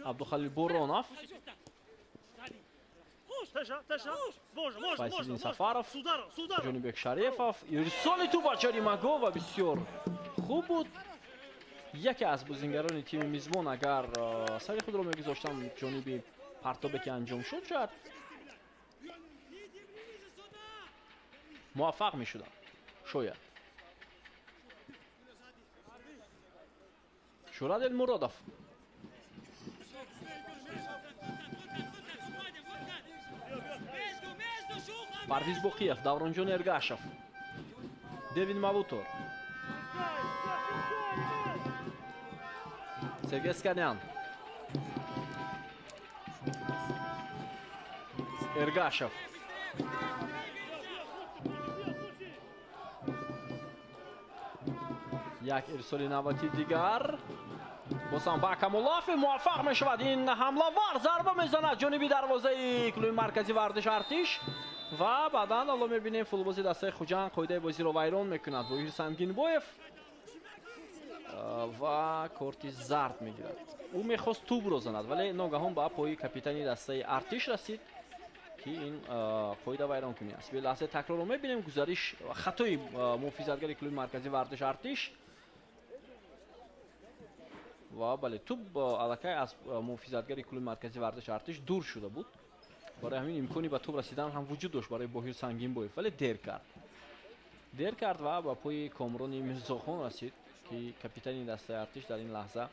[SPEAKER 1] Абдухалил Боронов, Файзиддин Сафаров, Ҷонибек Шарипов. Ирсоли тӯб ба ҷаримагоҳ ва бисёр хуб буд. Яке аз бозингарони тими мизбон агар сари худро мегузоштанд ҷониби партобе, ки анҷом шуд, шояд муваффақ мешуданд. Шояд. Шӯрат Элмуродов Парвиз Боқиев, Давронҷон Эргашев, Девин Мавутор, Сергей Сканян, Эргашев. Як ирсоли навбати дигар. Боз ҳам ба Камолафи муваффақ мешавад. Ин ҳамлавар зарба мезанад ҷониби дарвозаи клуби марказии варзиш Артиш ва баъдан ҳоло мебинем футболбози дастаи Хуҷанд қоидаи бозиро вайрон мекунад. Боҳир Сангинбоев ва корти зард мегирад. Ӯ мехост тӯбро занад, вале ногаҳон ба пои капитани дастаи Артиш расид, ки ин қоида вайронкунӣ аст. Бе лаҳзаи такрорро мебинем гузариш хатои муҳофизатгари клуби марказии варзиш Артиш ва бале, тӯб аллакай аз муҳофизатгари клуби марказии варзиш Артиш дур шуда буд. Барои ҳамин имкони ба тӯб расидан ҳам вуҷуд дошт барои Боҳир Сангинбоев, вале дер кард. Дер кард ва ба пои Комрони Мирзохон расид, ки капитани дастаи Артиш дар ин лаҳза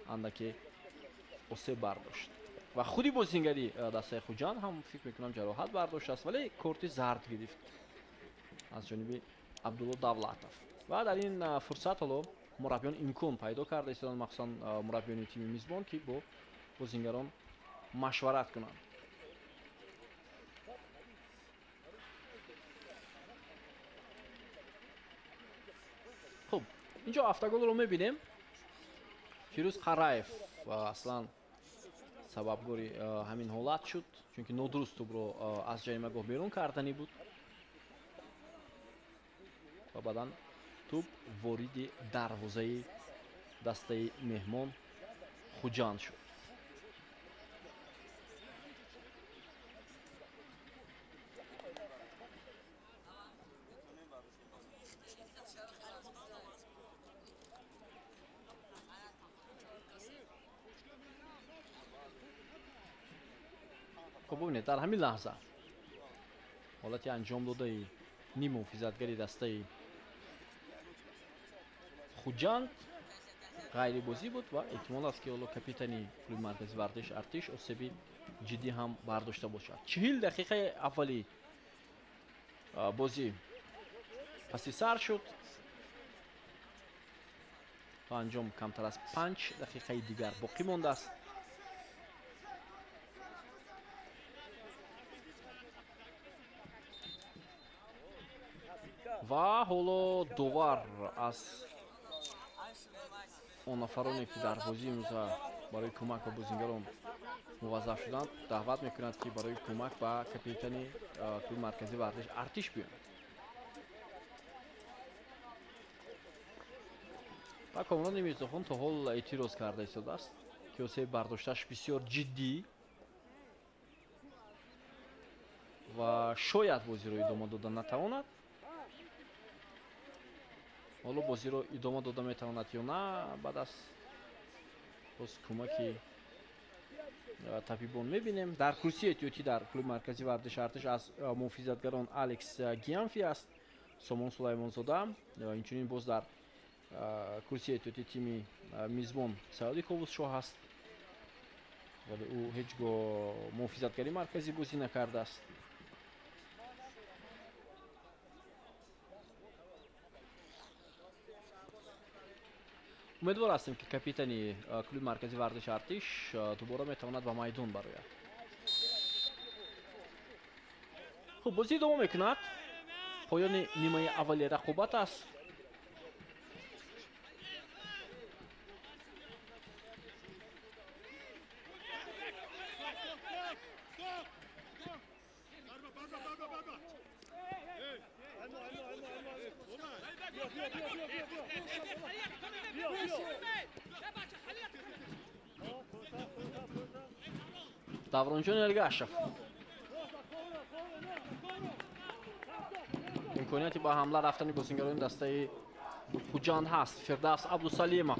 [SPEAKER 1] андаке осеб бардошт. Ва худи бозингари дастаи Хуҷанд ҳам фикр мекунам ҷароҳат бардоштааст, вале корти зард гирифт аз ҷониби Абдулло Давлатов. Ва дар ин фурсат ҳоло мураббиён имкон пайдо карда истоданд, махсусан мураббиёни тими мизбон, ки бо бозингарон машварат кунанд. Хуб, инҷо автоголро мебинем. Фирӯз Қараев аслан сабабгори ҳамин ҳолат шуд, чунки нодуруст тӯбро аз ҷаримагоҳ берун карданӣ буд ва баъдан тӯб вориди дарвозаи дастаи меҳмон Хуҷанд шуд. Хуб, бубинед, дар ҳамин лаҳза ҳолати анҷом додаи ним муҳофизатгари дастаи Хуҷанд ғайрибозӣ буд ва эҳтимол аст, ки ҳоло капитани клуби маркази варзиш Артиш осеби ҷиддӣ ҳам бардошта бошад. 40 дақиқаи аввали бозӣ паси сар шуд. То анҷом камтар аз 5 дақиқаи дигар боқӣ мондааст. Ва ҳоло довар аз он нафароне, ки дар бозии имрӯза барои кӯмак ба бозингарон муваззаф шуданд, даъват мекунад, ки барои кӯмак ба капитани клуби марказии варзиш Артиш биёянд. Ва Комрон Мирзохон то ҳол эътироз карда истодааст, ки осеби бардоштааш бисёр ҷиддӣ ва шояд бозиро идома дода натавонад. Ҳоло бозиро идома дода метавонад ё на, баъд аз боз кӯмаки табибон мебинем. Дар курсии эҳтиётӣ дар клуби марказии варзиши Артиш аз муҳофизатгарон Алекс Гианфи аст, Сомон Сулаймонзода, инчунин боз дар курсии эҳтиётии тими мизбон Саёди Ковусшоҳ аст, вале ӯ ҳеҷ гоҳ муҳофизатгари марказӣ бозӣ накардааст. Умедвор ҳастем, ки капитани клуби марказии варзиши Артиш дубора метавонад ба майдон барояд. Хуб, бозӣ идома мекунад. Поёни нимаи аввали рақобат аст. Давронҷон Элгашев имконияти ба ҳамла рафтани бозингарони дастаи Хуҷанд ҳаст. Фирдавс Абдусалимов,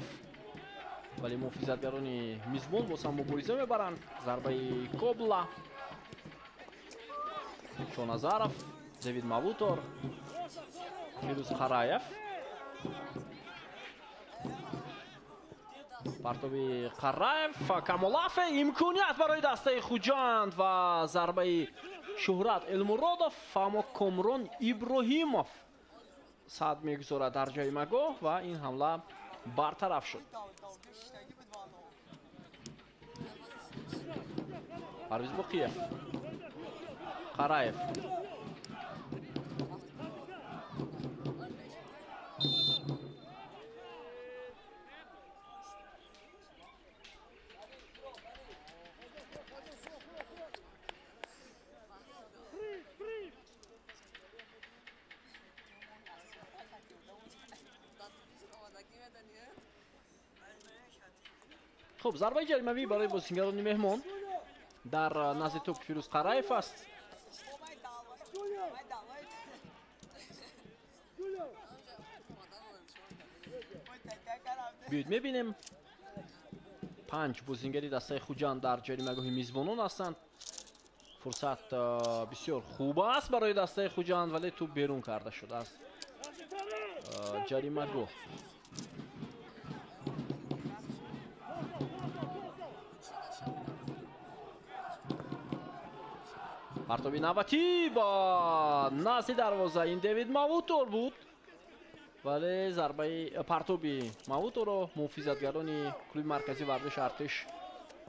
[SPEAKER 1] вале муҳофизатгарони мизбон боз ҳам мубориза мебаранд. Зарбаи Кобла, Шоназаров, Давид Мавутор, Фирӯз Қараев. Партоби Қараев, Камолафе, имконият барои дастаи Хуҷанд ва зарбаи Шуҳрат Элмуродов, аммо Комрон Иброҳимов сад мегузорад дар ҷаримагоҳ ва ин ҳамла бартараф шуд. Парвиз Боқиев, Қараев. Хуб, зарбаи ҷаримавӣ барои бозингарони меҳмон дар назди тӯб Фирӯз Қараев аст. Биёед мебинем. 5 бозингари дастаи Хуҷанд дар ҷаримагоҳи мизбонон ҳастанд. Фурсат бисёр хуб аст барои дастаи Хуҷанд, вале тӯб берун карда шуд аз ҷаримагоҳ. Партоби навбатӣ ба назди дарвоза. Ин Дэвид Мавутор буд, вале зарбаи партоби Мавуторро муҳофизатгарони клуби марказии варзиши Артиш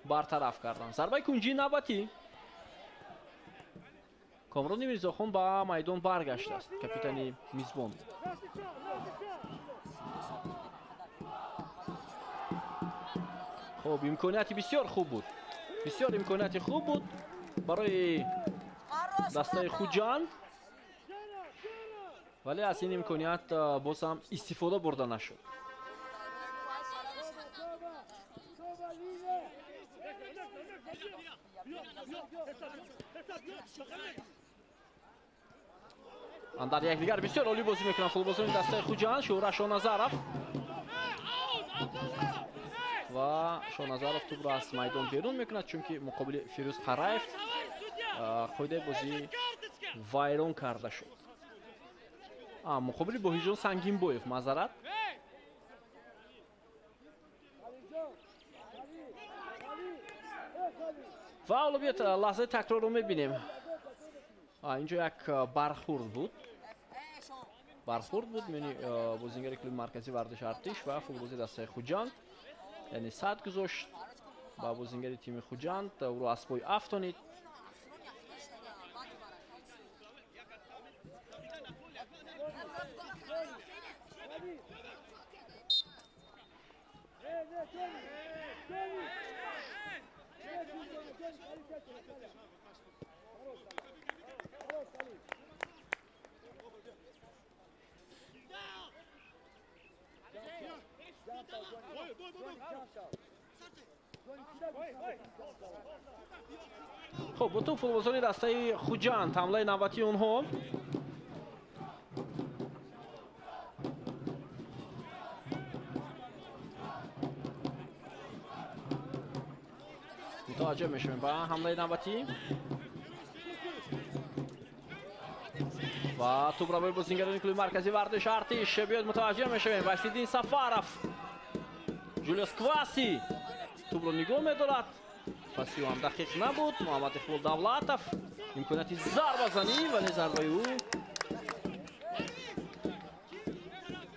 [SPEAKER 1] бартараф карданд. Зарбаи кунҷии навбатӣ. Комрони Мирзохон ба майдон баргаштааст, капитани мизбон. Хуб, имконияти бисёр хуб буд. Бисёр имконияти хуб буд барои дастаи Хуҷанд, вале аз ин имконият боз ҳам истифода бурда нашуд. Дар якдигар бисёр олӣ бозӣ мекунанд футболбозони дастаи Хуҷанд. Шӯҳра Шоназаров ва Шоназаров тӯбро аз майдон берун мекунад, чунки муқобили Фирӯз Қараев қоидаи бозӣ вайрон карда шуд. Муқобили Боҳиҷон Сангинбоев, маъзарат. Ва ҳоло биёед лаҳзаи такрорро мебинем. Инҷо як бархурд буд. Бархурд буд миёни бозингари клуби марказии варзиши Артиш ва футболбози дастаи Хуҷанд. Яъне сад гузошт ба бозингари тими Хуҷанд, ӯро аз пой афтонид. Хуб, бо тӯб футболбозони дастаи Хуҷанд, ҳамлаи навбатии онҳо. Мутаваҷҷӯҳ мешавем ба ҳамлаи навбатӣ ва тӯбро барои бозингарони клуби марказии варзиши Артиш. Биёед мутаваҷҷӯҳ мешавем. Васиддин Сафаров, Ҷулиус Кваси тӯбро нигоҳ медорад. Паси ӯ ҳам дақиқ набуд. Муҳаммад Иқбол Давлатов имконияти зарбазанӣ, вале зарбаи ӯ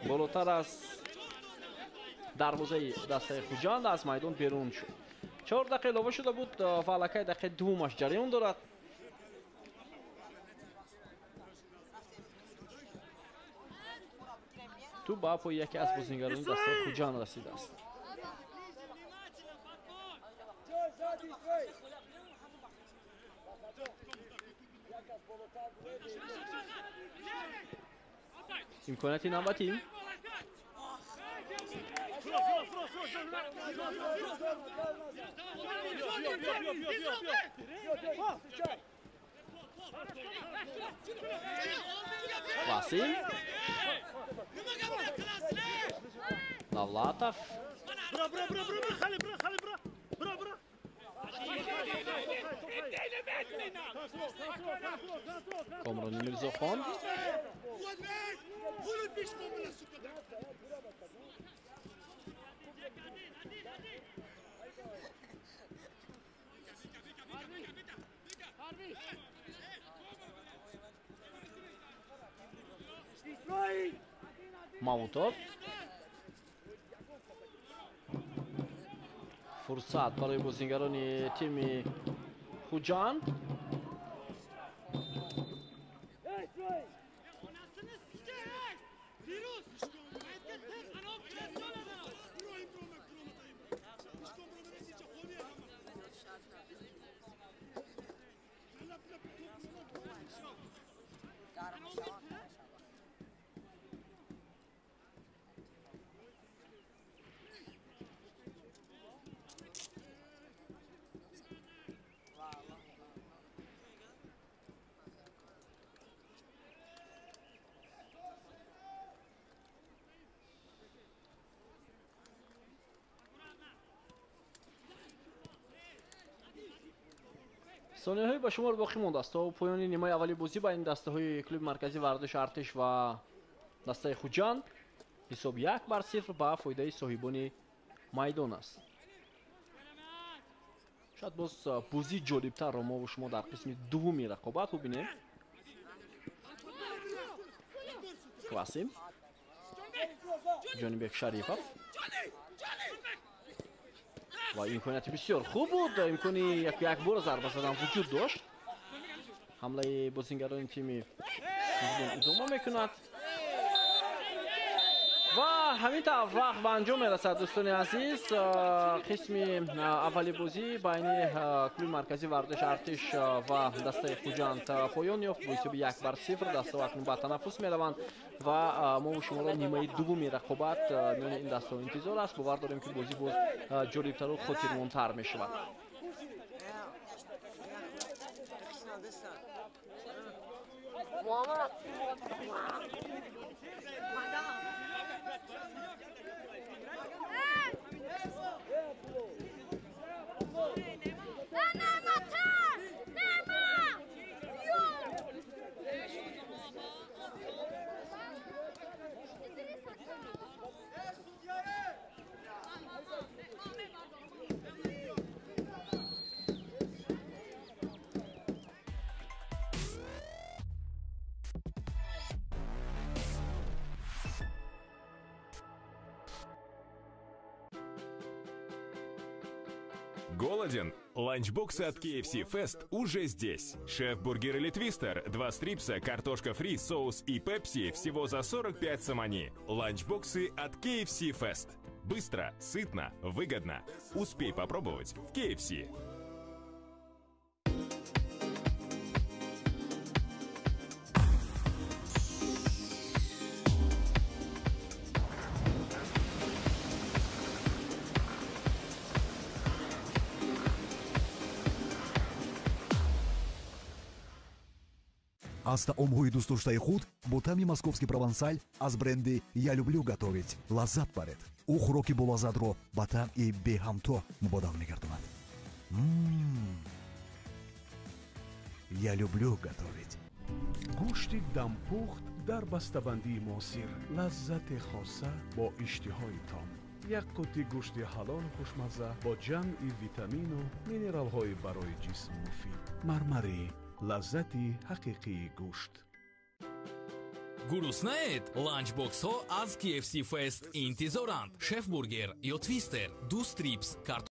[SPEAKER 1] болотар аз дарвозаи дастаи Хуҷанд аз майдон берун шуд. 4 дақиқа илова шуда буд ва аллакай дақиқаи дуввумаш ҷараён дорад. Тӯб ба пои яке аз бозингарони дастаи Хуҷанд расидааст. Имконияти навбатӣ. Васил Давлатов. Комрони Мирзохон. Мавутов. Фурсат барои бозингарони тими Хуҷанд. Сонияҳои ба шумор боқӣ мондааст то поёни нимаи аввали бозӣ байни дастаҳои клуби марказии варзиши Артиш ва дастаи Хуҷанд. Ҳисоб 1-0 ба фоидаи соҳибони майдон аст. Шояд боз бозии ҷолибтарро мо ва шумо дар қисми дуввуми рақобат бубинем. Квасим, Ҷонибек Шарифов ва имконияти бисёр хуб буд, имкони як бора зарба задан вуҷуд дошт. Ҳамлаи бозингарони тими идома мекунад ва ҳамин тавр вақт ба анҷом мерасад. Дӯстони азиз, қисми аввали бозӣ байни клуби марказии варзиши Артиш ва дастаи Хуҷанд поён ёфт бо ҳисоби 1-0. Дастаҳо акнун ба танаффус мераванд ва мо шуморо нимаи дуввуми рақобат миёни ин дастаҳо интизор аст. Бовар дорем, ки бозӣ боз ҷолибтару хотирмонтар мешавад.
[SPEAKER 2] Голоден? Ланчбоксы от KFC Fest уже здесь. Шеф-бургер или твистер, 2 стрипса, картошка фри, соус и пепси всего за 45 сомони. Ланчбоксы от KFC Fest. Быстро, сытно, выгодно. Успей попробовать в KFC.
[SPEAKER 3] Аз таомҳои дӯстдоштаи худ бо таъми московский провансаль аз бренди «Я люблю готовить» лаззат баред. Ӯ хӯроки болаззатро ба таъми беҳамто мубодал мегардонад. Я люблю готовить.
[SPEAKER 4] Гӯшти дампухт дар бастабандии муосир, лаззати хоса бо иштиҳои том. Як қуттӣ гӯшти ҳалолу хушмазза бо ҷамъи витамину минералҳои барои ҷисм муфид. Мармарӣ, лаззати ҳақиқии гӯшт.
[SPEAKER 5] Гуруснаед? Ланчбоксҳо аз KFC Fest интизоранд. Шеф-бургер ё твистер, 2 стрипс, карт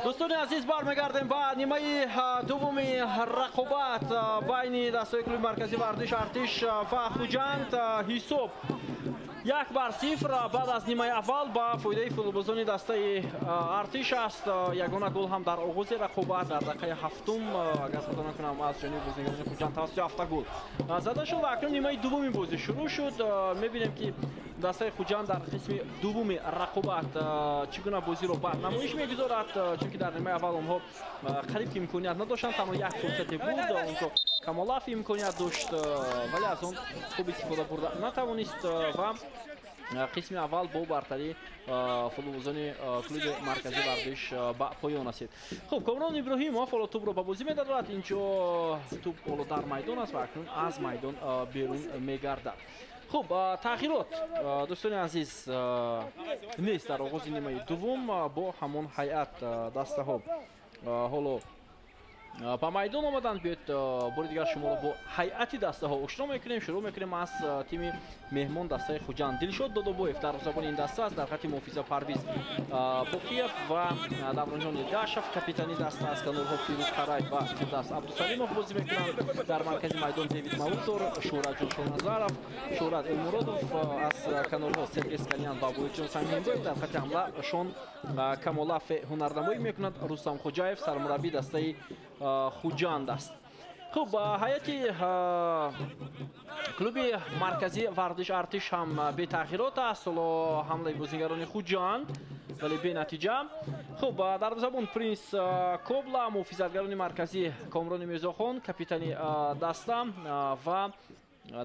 [SPEAKER 1] Дӯстони азиз, бармегардем ба нимаи дуввуми рақобат байни дастаи клуби марказии варзиш Артиш ва Хуҷанд. Ҳисоб 1-0 баъд аз нимаи аввал ба фоидаи футболбозони дастаи Артиш аст. Ягона гол ҳам дар оғози рақобат дар дақиқаи ҳафтум, агар хато накунам, аз ҷониби бозигарони Хуҷанд тавассути автогол зада шуд ва акнун нимаи дуввуми бозӣ шурӯъ шуд. Мебинем ки дастаи Хуҷанд дар қисми дуввуми рақобат чӣ гуна бозиро ба намоиш мегузорад, чунки дар нимаи аввал онҳо қариб ки имконият надоштанд, танҳо як фурсате буд, онҷо Камолаф имконият дошт, вале аз он хуб истифода бурда натавонист ва қисми аввал бо бартарии футболбозони клуби марказии варзиш ба поён расид. Хуб, Комрон Иброҳимов ҳоло тӯбро ба бозӣ медарорад. Инҷо тӯб ҳоло дар майдон аст ва акнун аз майдон берун мегардад. Хуб, тағйирот, дӯстони азиз, нест дар оғози нимаи дуввум. Бо ҳамон ҳайат дастаҳо ҳоло ба майдон омаданд. Биёед бори дигар шуморо бо ҳайати дастаҳо ошно мекунем. Шурӯъ мекунем аз тими меҳмон дастаи Хуҷанд. Дилшод Додобоев дарвозабони ин даста аст, дар хати муҳофиза Парвиз Боқиев ва Давронҷон Иргашев капитани даста аст. Канорҳо Фирӯз Қараев ва Фирдавс Абдусалимов бозӣ мекунанд. Дар маркази майдон Девид Маутор, Шӯҳратҷон Шоназаров, Шӯҳрат Элмуродов, аз канорҳо Сергей Скалян ва Боирҷон Самиҳимбоев. Дар хати ҳамла Шон Камолаф ҳунарнамоӣ мекунад. Рустам Хоҷаев сармураббии дастаи Хуҷанд аст. Хуб, ҳайати клуби марказии варзиш Артиш ҳам бетағйирот аст. Ҳоло ҳамлаи бозигарони Хуҷанд, вале бенатиҷа. Хуб, дарвозабон Принс Кобла, муҳофизатгарони марказӣ Комрони Мирзохон, капитани даста, ва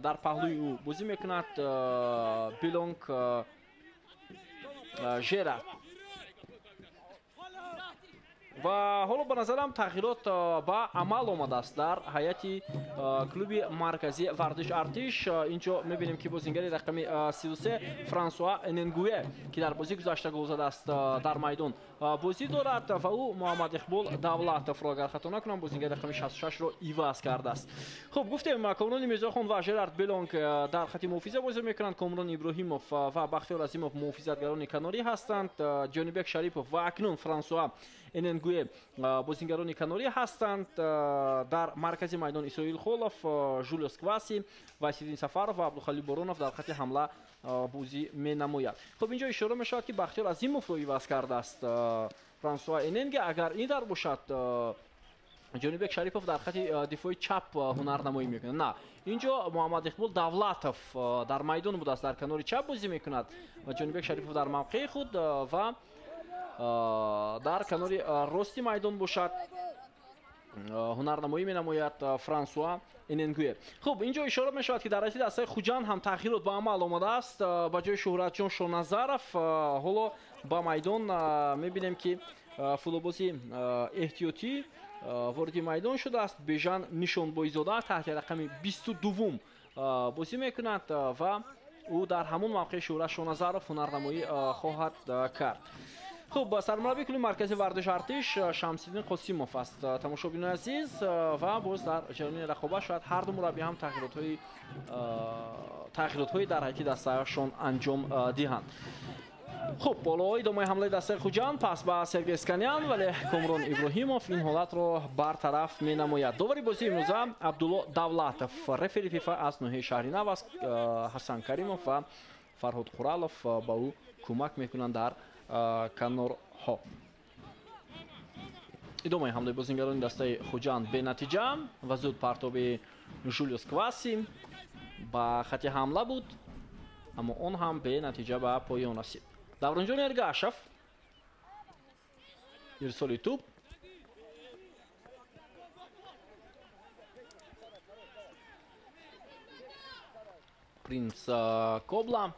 [SPEAKER 1] дар паҳлӯи ӯ бозӣ мекунад Белонг Жерард. Ва ҳоло ба назарам тағйирот ба амал омадааст дар ҳайати клуби марказии варзиш Артиш. Инҷо мебинем ки бозингари рақами 33 Франсуа Эненгуе, ки дар бозии гузашта гол задааст, дар майдон бозӣ дорад ва ӯ Муҳаммад Иқбол Давлатовро, агар хато накунам, бозингари рақами 66-ро иваз кардааст. Хуб, гуфтем, Комрони Мирзохон ва Жерард Белонг дар хати муҳофиза бозӣ мекунанд. Комрон Иброҳимов ва Бахтиёр Азимов муҳофизатгарони канорӣ ҳастанд. Ҷонибек Шарипов ва акнун Франсуа Эненгуе бозингарони канорӣ ҳастанд. Дар маркази майдон Исроил Холов, Жулиос Кваси, Василин Сафаров ва Абдухалил Боронов дар хати ҳамла бозӣ менамояд. Хуб, инҷо ишора мешавад ки Бахтиёр Азимовро иваз кардааст Франсуа Эненге. Агар ин дар бошад, Ҷонибек Шарипов дар хати дифои чап ҳунарнамоӣ мекунад. На, инҷо Муҳаммад Иқбол Давлатов дар майдон будааст, дар канори чап бозӣ мекунад ва Ҷонибек Шарипов дар мавқеи худ ва дар канори рости майдон бошад. ҳунарнамоӣ менамояд Франсуа Эненгуе. Хуб, инҷо ишора мешавад, ки дар ҳайати дастаи Хуҷанд ҳам тағйирот ба амал омадааст. Ба ҷои Шӯҳратҷон Шоназаров ҳоло ба майдон мебинем, ки футболбози эҳтиётӣ вориди майдон шудааст. Бежан Нишонбойзода таҳти рақами 22-ум бозӣ мекунад ва ӯ дар ҳамон мавқеи Шӯҳрат Шоназаров ҳунарнамоӣ хоҳад кард. Хуб, сармураббии клуби марказии варзиш Артиш Шамсиддин Қосимов аст, тамошобинони азиз, ва боз дар ҷараёни рақобат шояд ҳар ду мураббӣ ҳам тағйиротҳои дар ҳайати дастаашон анҷом диҳанд. Хуб, боло идомаи ҳамлаи дастаи Хуҷанд, пас ба Сергей Сканян, вале Комрон Иброҳимов ин ҳолатро бартараф менамояд. Довари бозии имрӯза Абдулло Давлатов, рефери ФИФА аз ноҳияи шаҳри Нав аст. Ҳасан Каримов ва Фарҳод Қуралов ба ӯ кӯмак мекунанд дар канорҳо. Идомаи ҳамлаи бозингарони дастаи Хуҷанд бенатиҷа ва зуд партоби Жулиус Кваси ба хати ҳамла буд, аммо он ҳам бенатиҷа ба поён расид. Давронҷон Эргашев, ирсоли тӯб. Принс Кобла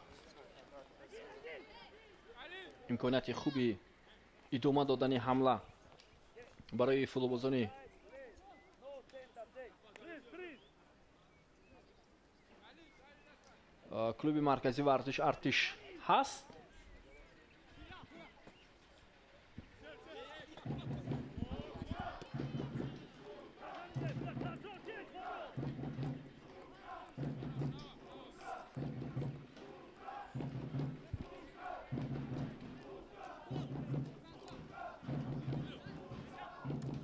[SPEAKER 1] имконияти хуби идома додани ҳамла барои футболбозони клуби марказии варзиш Артиш ҳаст.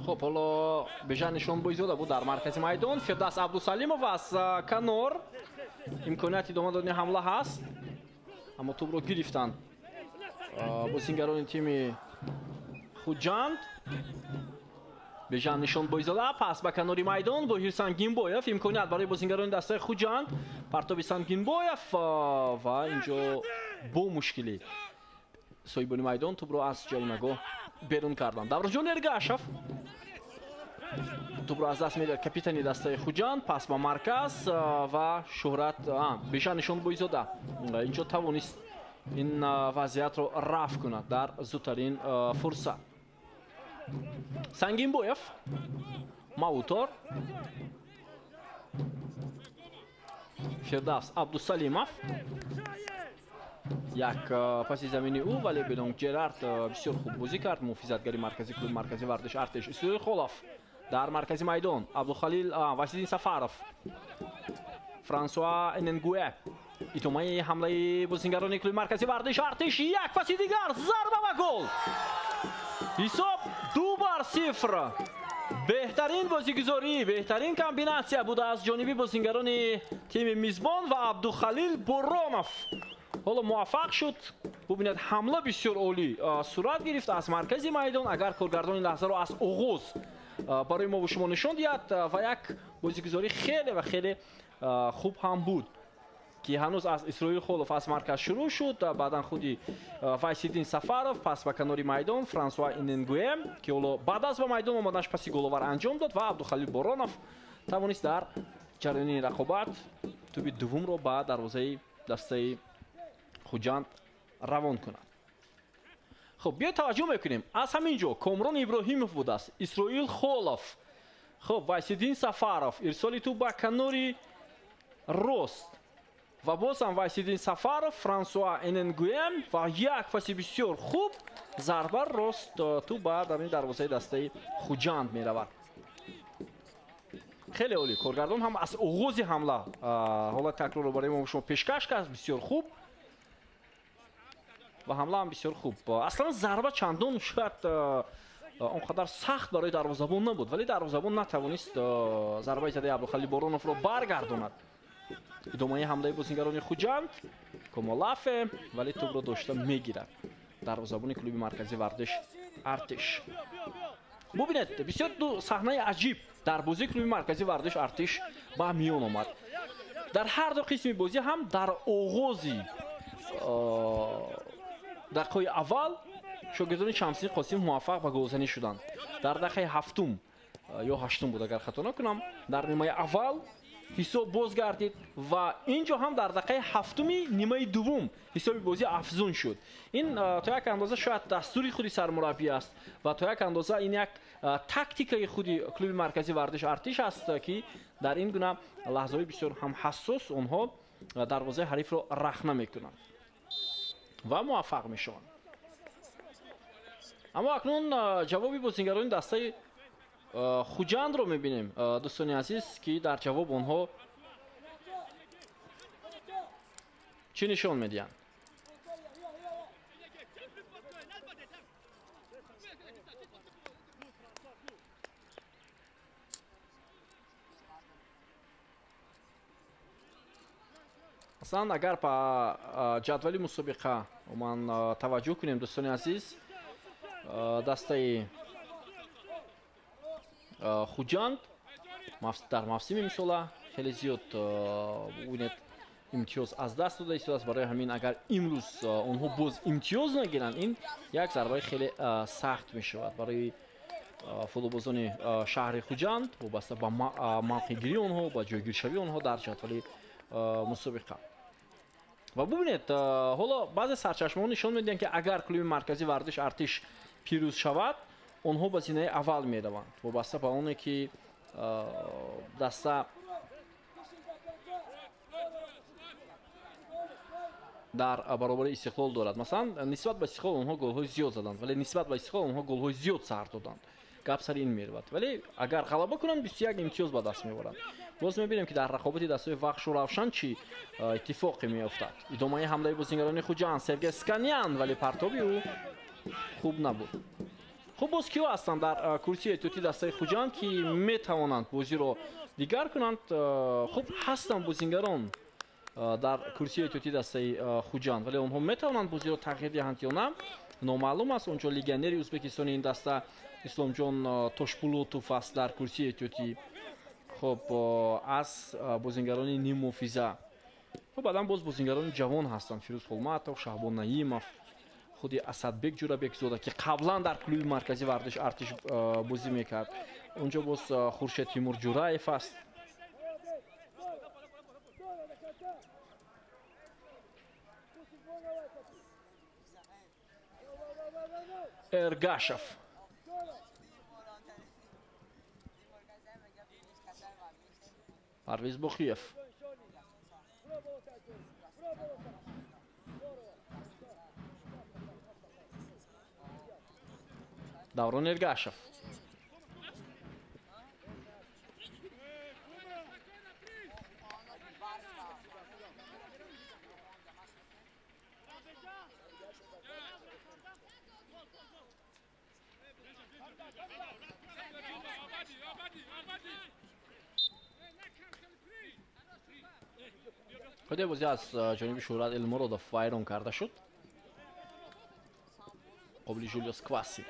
[SPEAKER 1] Хуб, ҳоло Бежан Нишонбойзода буд дар маркази майдон. Фирдавс Абдусалимов аз канор, имконияти идома додани ҳамла ҳаст, аммо тӯбро гирифтанд бозингарони тими Хуҷанд. Бежан Нишонбойзода пас ба канори майдон, Боҳир Сангинбоев, имконият барои бозингарони дастаи Хуҷанд, партоби Сангинбоев ва инҷо бо мушкилӣ соҳибони майдон тӯбро аз ҷаримагоҳ берун карданд. Давронҷон Эргашев тӯбро аз даст медиҳад капитани дастаи Хуҷанд, пас ба марказ ва Шӯҳрат Бежан Нишонбойзода инҷо тавонист ин вазъиятро рафъ кунад дар зудтарин фурсат. Сангинбоев, Маутор, Фирдавс Абдусалимов, як паси замини ӯ, вале Белонг Ҷерард бисёр хуб бозӣ кард. Муҳофизатгари марказии клуби марказии варзиш Артиш Исроил Холов дар маркази майдон, Абдухалил Васиддин Сафаров, Франсуа Эненгуе. Идомаи ҳамлаи бозингарони клуби марказии варзиш Артиш, як паси дигар, зарба ва гол. Ҳисоб 2-0. Беҳтарин бозигузорӣ, беҳтарин комбинатсия буда аз ҷониби бозингарони тими мизбон ва Абдухалил Боронов ҳоло муваффақ шуд. Бубинед, ҳамла бисёр олӣ сурат гирифт аз маркази майдон. Агар коргардони лаҳзаро аз оғоз барои мо ва шумо нишон диҳад, ва як бозигузорӣ хеле ва хеле хуб ҳам буд, ки ҳанӯз аз Исроил Холов аз марказ шурӯъ шуд, баъдан худи Вайсиддин Сафаров пас ба канори майдон, Франсуа Иненгуе, ки ҳоло баъд аз ба майдон омаданаш паси головар анҷом дод, ва Абдухалил Боронов тавонист дар ҷараёни рақобат тӯби дуввумро ба дарвозаи дастаи Хуҷанд равон кунад. Хуб, биёед таваҷҷӯҳ мекунем. Аз ҳамин ҷо Комрон Иброҳимов будааст, Исроил Холов, хуб, Вайсиддин Сафаров, ирсоли тӯб ба канори рост ва боз ҳам Вайсиддин Сафаров, Франсуа Эненгуем ва як паси бисёр хуб, зарба рост, тӯб ба даруни дарвозаи дастаи Хуҷанд меравад. Хеле олӣ. Коргардон ҳам аз оғози ҳамла ҳолати такрорро барои мо шумо пешкаш кард, бисёр хуб ва ҳамла ҳам бисёр хуб. Аслан зарба чандон шояд он қадар сахт барои дарвозабон набуд, вале дарвозабон натавонист зарбаи задаи Абдухалил Бороновро баргардонад. Идомаи ҳамлаи бозингарони Хуҷанд, Комолафе, вале тӯбро дошта мегирад дарвозабони клуби марказии варзиш Артиш. Бубинед, бисёр ду саҳнаи аҷиб дар бозии клуби марказии варзиш Артиш ба миён омад. Дар ҳар ду қисми бозӣ ҳам дар оғози дақиқаи аввал шогирдони Шамсиддин Қосим муваффақ ба голзанӣ шуданд. Дар дақиқаи ҳафтум ё ҳаштум буд, агар хато накунам. Дар нимаи аввал ҳисоб боз гардид ва ин ҷо ҳам дар дақиқаи ҳафтуми нимаи дуввум ҳисоби бозӣ афзун шуд. Ин то як андоза шояд дастури худи сармураббӣ аст ва то як андоза ин як тактикаи худи клуби марказии варзиш Артиш аст, ки дар ин гуна лаҳзаҳои бисёр ҳам ҳассос онҳо дарвозаи ҳарифро рахна мекунанд ва муваффақ мешаванд. Аммо акнун ҷавоби бозингарони дастаи Хуҷандро мебинем, дӯстони азиз, ки дар ҷавоб онҳо чӣ нишон медиҳанд. Аслан агар ба ҷадвали мусобиқа ман таваҷҷӯҳ кунем, дӯстони азиз, дастаи Хуҷанд дар мавсими имсола хеле зиёд бубинед имтиёз аз даст дода истодааст. Барои ҳамин агар имрӯз онҳо боз имтиёз нагиранд, ин як зарбаи хеле сахт мешавад барои футболбозони шаҳри Хуҷанд вобаста ба мавқеъгирии онҳо, ба ҷойгиршавии онҳо дар ҷадвали мусобиқа. Ва бубинед, ҳоло баъзе сарчашмаҳо нишон медиҳанд, ки агар клуби марказии варзиш Артиш пирӯз шавад, онҳо ба зинаи аввал мераванд, вобаста ба оне ки даста дар баробари Истиқлол дорад. Масалан, нисбат ба Истиқлол онҳо голҳои зиёд заданд, вале нисбат ба Истиқлол онҳо голҳои зиёд сар доданд. Гап сари ин меравад. Вале агар ғалаба кунанд, 21 имтиёз ба даст меоранд. Боз мебинем, ки дар рақобати дастаи Вахшу Равшан чӣ иттифоқе меафтад. Идомаи ҳамлаи бозингарони Хуҷанд, Сергей Сканян, вале партоби ӯ хуб набуд. Хуб, боз киҳо ҳастанд дар курсии эҳтиётии дастаи Хуҷанд, ки метавонанд бозиро дигар кунанд? Хуб, ҳастанд бозингарон дар курсии эҳтиётии дастаи Хуҷанд, вале онҳо метавонанд бозиро тағйир диҳанд ё на, номаълум аст. Онҷо легионери ӯзбекистони ин даста Исломҷон Тошпулотов аст дар курсии эҳтиётӣ. Хуб, аз бозингарони ниммуҳофиза. Хуб, баъдан боз бозингарони ҷавон ҳастанд: Фирӯз Холматов, Шаҳбон Наимов, худи Асадбек Ҷурабекзода, ки қаблан дар клуби марказии варзиш Артиш бозӣ мекард. Онҷо боз Хуршед Тимур Ҷураев аст. Эргашев. Парвиз Бухиев. Даврон Эргашев. Худи бозӣ аз ҷониби Шӯҳрат Элмуродов вайрон карда шуд. Қобили Жулиус Кваси.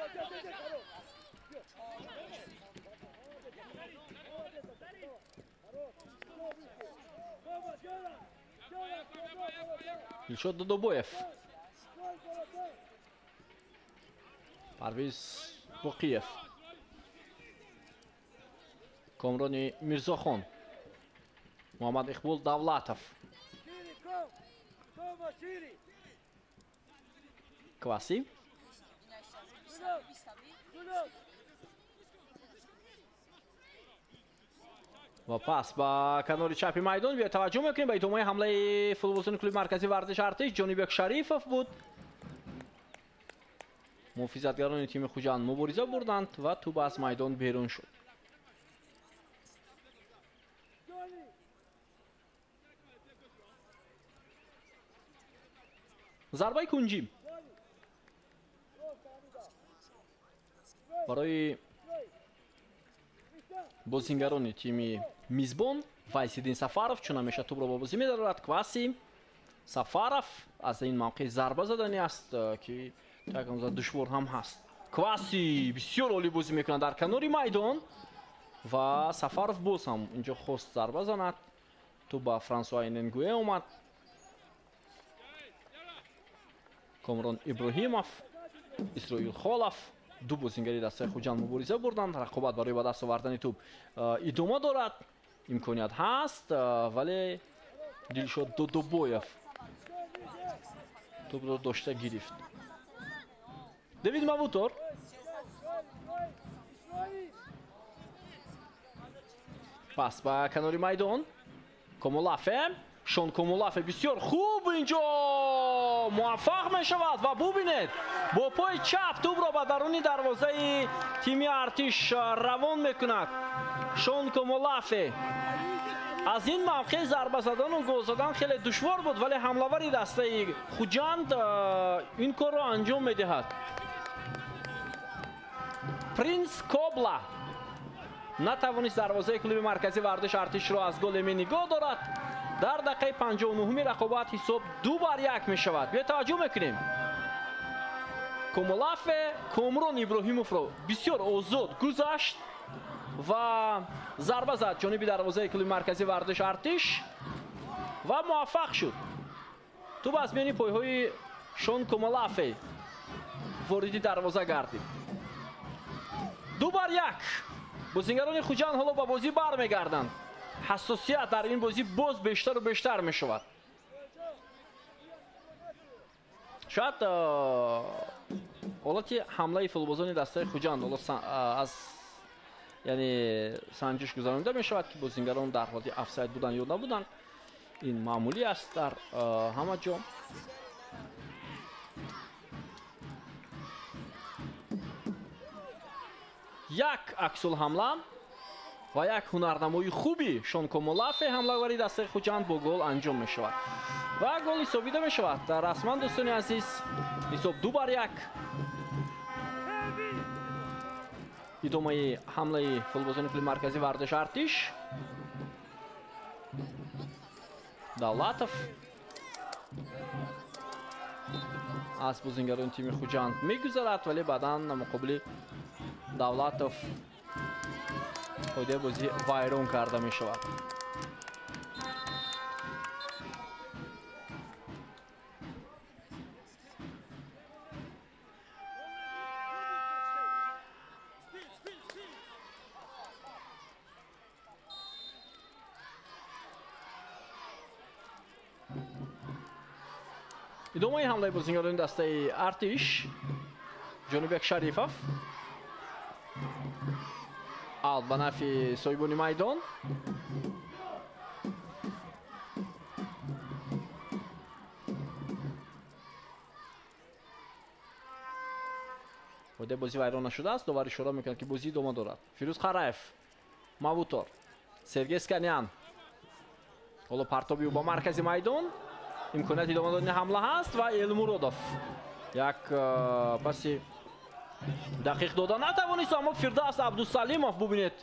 [SPEAKER 1] Дилшод Додобоев. Парвиз Боқиев. Комрони Мирзохон. Муҳаммад Иқбол Давлатов. Кваси. Ва пас ба канори чапи майдон биё таваҷҷӯҳ мекунем ба идомаи ҳамлаи футболбозони клуби марказии варзиш Артиш. Ҷонибек Шарифов буд. Муҳофизатгарони тими Хуҷанд мубориза бурданд ва тӯб аз майдон берун шуд. Зарбаи кунҷӣ барои бозингарони тими мизбон. Вайсиддин Сафаров чун ҳамеша тӯбро ба бозӣ медарорад. Кваси Сафаров аз ин мавқеъ зарба задани аст, ки то як андоза душвор ҳам ҳаст. Кваси бисёр олӣ бозӣ мекунад дар канори майдон ва Сафаров боз ҳам инҷо хост зарба занад. Тӯб ба Франсуа Эненгуэ омад. Комрон Иброҳимов, Исроил Холов. Ду бозингари дастаи Хуҷанд мубориза бурданд. Рақобат барои ба даст овардани тӯб идома дорад. Имконият ҳаст, вале Дилшод Додобоев тӯбро дошта гирифт. Дэвид Мавутор пас ба канори майдон. Комолафе, Шон Комолафе бисёр хуб инҷо муваффақ мешавад ва бубинед, бо пои чап тӯбро ба даруни дарвозаи тими Артиш равон мекунад. Шон Комолафе аз ин мавқеъ зарба задану гол задан хеле душвор буд, вале ҳамлавари дастаи Хуҷанд ин корро анҷом медиҳад. Принс Кобла натавонист дарвозаи клуби марказии варзиш Артишро аз гол эмин нигоҳ дорад. Дар дақиқаи 59-уми рақобат ҳисоб 2-1 мешавад. Биё таваҷҷӯҳ мекунем. Комолафе Комрон Иброҳимовро бисёр озод гузашт ва зарба зад ҷониби дарвозаи клуби марказии варзиш Артиш ва муваффақ шуд. Тӯб аз миёни пойҳои Шон Комолафе вориди дарвоза гардид. 2-1. Бозингарони Хуҷанд ҳоло ба бозӣ бармегарданд. Ҳассосият дар ин бозӣ боз бештару бештар мешавад. Шояд ҳолати ҳамлаи футболбозони дастаи Хуҷанд ҳоло аз яъне санҷиш гузаронида мешавад, ки бозингарон дар ҳолати офсайд буданд ё набуданд. Ин маъмулӣ аст дар ҳама ҷо. Як аксулҳамла ва як ҳунарнамоии хуби Шон Комолафе ҳамлавари дастаи Хуҷанд бо гол анҷом мешавад ва гол ҳисобида мешавад. Расман, дӯстони азиз, ҳисоб 2-1. Идомаи ҳамлаи футболбозони клуби марказии варзиш Артиш. Давлатов аз бозингарони тими Хуҷанд мегузарад, вале баъдан муқобили Давлатов қоидаи бозӣ вайрон карда мешавад. Идомаи ҳамлаи бозингарони дастаи Артиш. Ҷонибек Шарифов аут ба нафи соҳибони майдон. Қоидаи бозӣ вайрон нашудааст. Довар ишора мекунад, ки бозӣ идома дорад. Фирӯз Қараев, Мавутор, Сергей Сканян. Ҳоло партоби ӯ ба маркази майдон. Имконияти идома додани ҳамла ҳаст ва Элмуродов як паси дақиқ дода натавонист, аммо Фирдавс Абдусалимов бубинед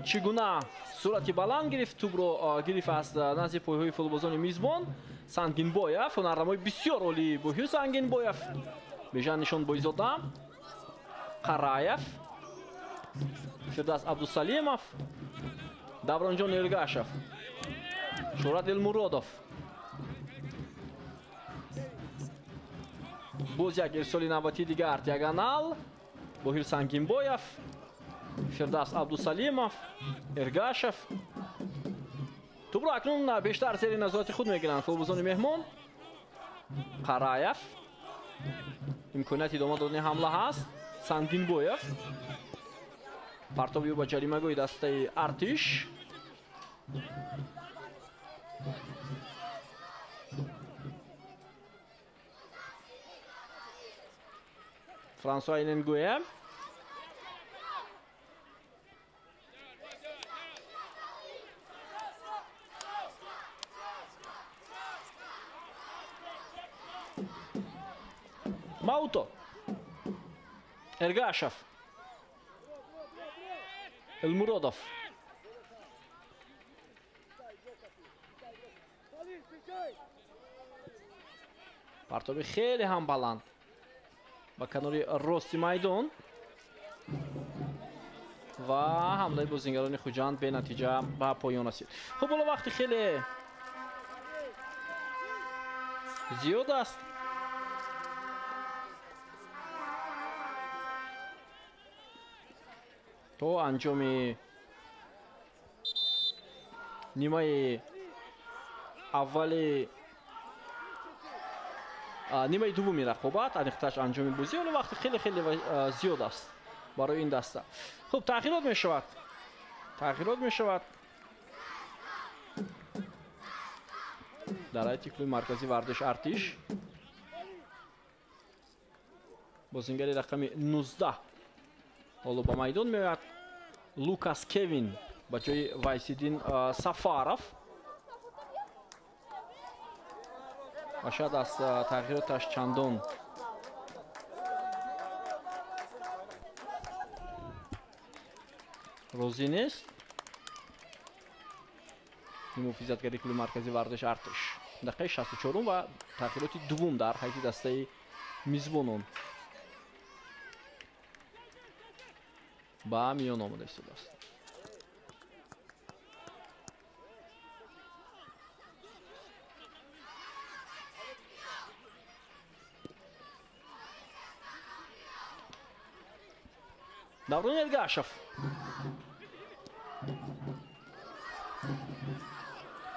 [SPEAKER 1] чӣ гуна суръати баланд гирифт, тӯбро гирифт аз назди пойҳои футболбозони мизбон. Сангинбоев, ҳунарнамои бисёр олии Боҳир Сангинбоев, Бежан Нишонбойзода, Қараев, Фирдавс Абдусалимов, Давронҷон Эргашев, Шӯҳрат Элмуродов. Боз як ирсоли навбатии дигар диагонал. Боҳир Сангинбоев, Фирдавс Абдусалимов, Эргашев. Тӯбро акнун бештар зери назорати худ мегиранд футболбозони меҳмон. Қараев, имконияти идома додани ҳамла ҳаст. Сангинбоев, партоби ӯ ба ҷаримагоҳи дастаи Артиш. Франсуа Иленгуе. Мауто. Эргашев. Элмуродов. Партоби хеле ҳам баланд ба канори рости майдон ва ҳамлаи бозингарони Хуҷанд бенатиҷа ба поён расид. Хуб, ҳоло вақти хеле зиёд аст. То анҷоми нимаи аввали нимаи дуввуми рақобат, аниқтараш анҷоми бозӣ, ҳоло вақти хеле хеле зиёд аст барои ин даста. Хуб, тағйирот мешавад. Тағйирот мешавад. Дар ҳайати клуби марказии варзиш Артиш бозингари рақами 19 ҳоло ба майдон меояд. Лукас Кевин ба ҷои Вайсиддин Сафаров. Ва шояд аз тағйироташ чандон розӣ нест. Муҳофизатгари клуби марказии варзиш Артиш. Дақиқаи 64 ва тағйироти дуввум дар ҳайати дастаи мизбонон ба миён омада истодааст. Даврон Эргашев.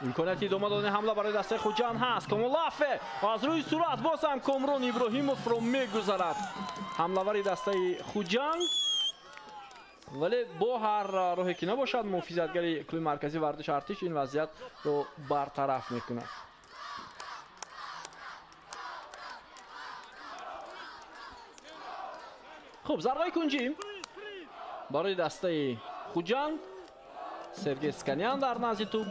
[SPEAKER 1] Имконияти идома додани ҳамла барои дастаи Хуҷанд ҳаст. Комолафе аз рӯи сурат боз ҳам Комрон Иброҳимовро мегузарад. Ҳамлавари дастаи Хуҷанд, вале бо ҳар роҳе ки набошад, муҳофизатгари клуби марказии варзиши Артиш ин вазъиятро бартараф мекунад. Хуб, зарбаи кунҷӣ барои дастаи Хуҷанд. Сергей Сканян дар назди тӯб.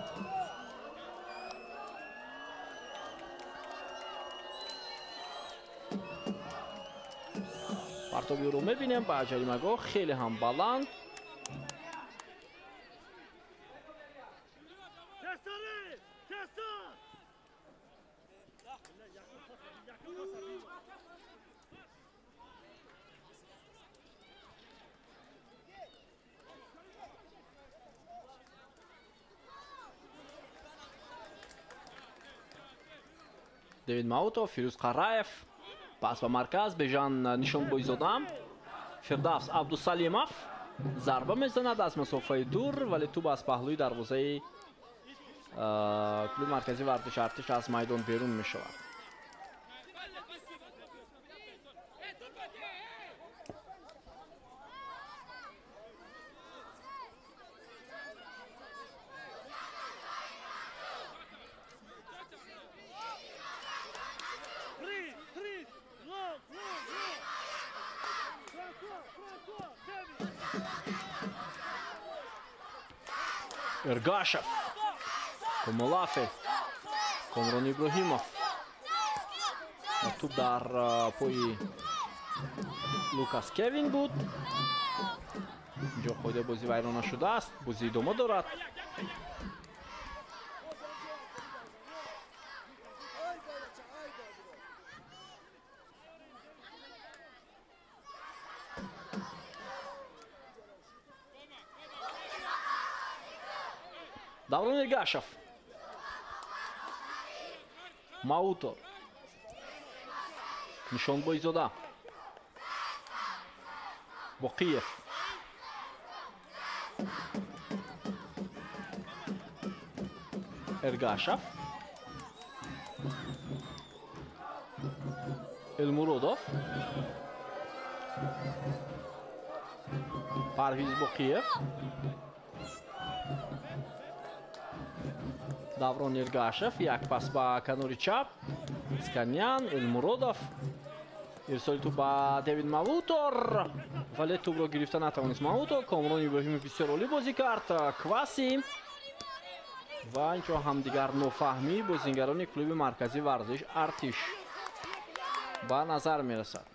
[SPEAKER 1] Партоби ӯро мебинем ба ҷаримагоҳ, хеле ҳам баланд. Дэвид Маутов, Фирӯз Қараев, пас ба марказ, Бежан Нишонбойзода, Фирдавс Абдусалимов зарба мезанад аз масофаи дур, вале тӯб аз паҳлӯи дарвозаи клуби марказии варзиши Артиш аз майдон берун мешавад. Эргашев, Комолафе, Комрон Иброҳимов. Тӯб дар пои Лукас Кевин буд. Инҷо қоидаи бозӣ вайрон нашудааст, бозӣ идома дорад. Даврон Эргашев. Мауто. Нишонбойзода. Боқиев. Эргашев. Элмуродов. Парвиз Боқиев. Даврон Эргашев, як пас ба канори чап, Сканян, Элмуродов. Ирсоли тӯб ба Дэвид Мавутор, вале тӯбро гирифта натавонист Мавутор. Комрон Иброҳимов бисёр олӣ бозӣ кард. Кваси ва инҷо ҳамдигар нофаҳмии бозингарони клуби марказии варзиш Артиш ба назар мерасад.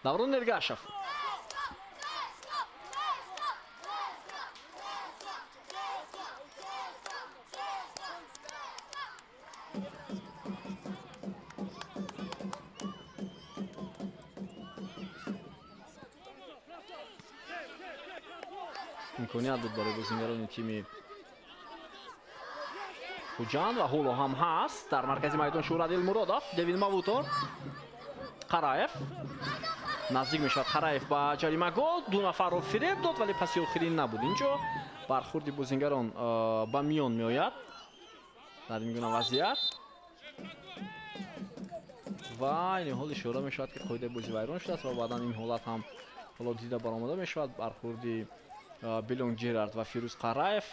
[SPEAKER 1] Даврон Эргашев. Имконият буд барои бозингарони тими Хуҷанд ва ҳоло ҳам ҳаст. Дар маркази майдон Шӯҳрат Элмуродов, Девид Мавуто, Қараев наздик мешавад. Қараев ба ҷаримагоҳ, ду нафарро фиреб дод, вале паси охирин набуд. Инҷо бархурди бозингарон ба миён меояд дар ин гуна вазъият ва ин ҳол ишора мешавад, ки қоидаи бозӣ вайрон шудааст ва баъдан ин ҳолат ҳам ҳоло дида баромада мешавад. Бархурди Белонг Ҷерард ва Фирӯз Қараев.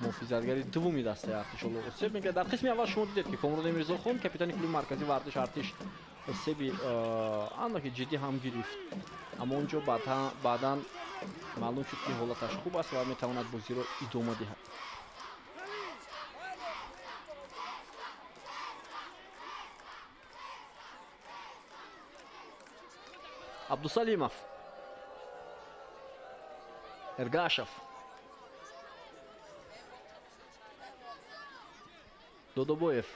[SPEAKER 1] Муҳофизатгари дуввуми дастаи Артиш ҳоло осеб мегирад. Дар қисми аввал шумо дидед, ки Комрон Мирзохон, капитани клуби марказии варзиш Артиш, осеби андаке ҷиддӣ ҳам гирифт, аммо он ҷо баъдан маълум шуд, ки ҳолаташ хуб аст ва метавонад бозиро идома диҳад. Абдусалимов, Эргашев, Додобоев,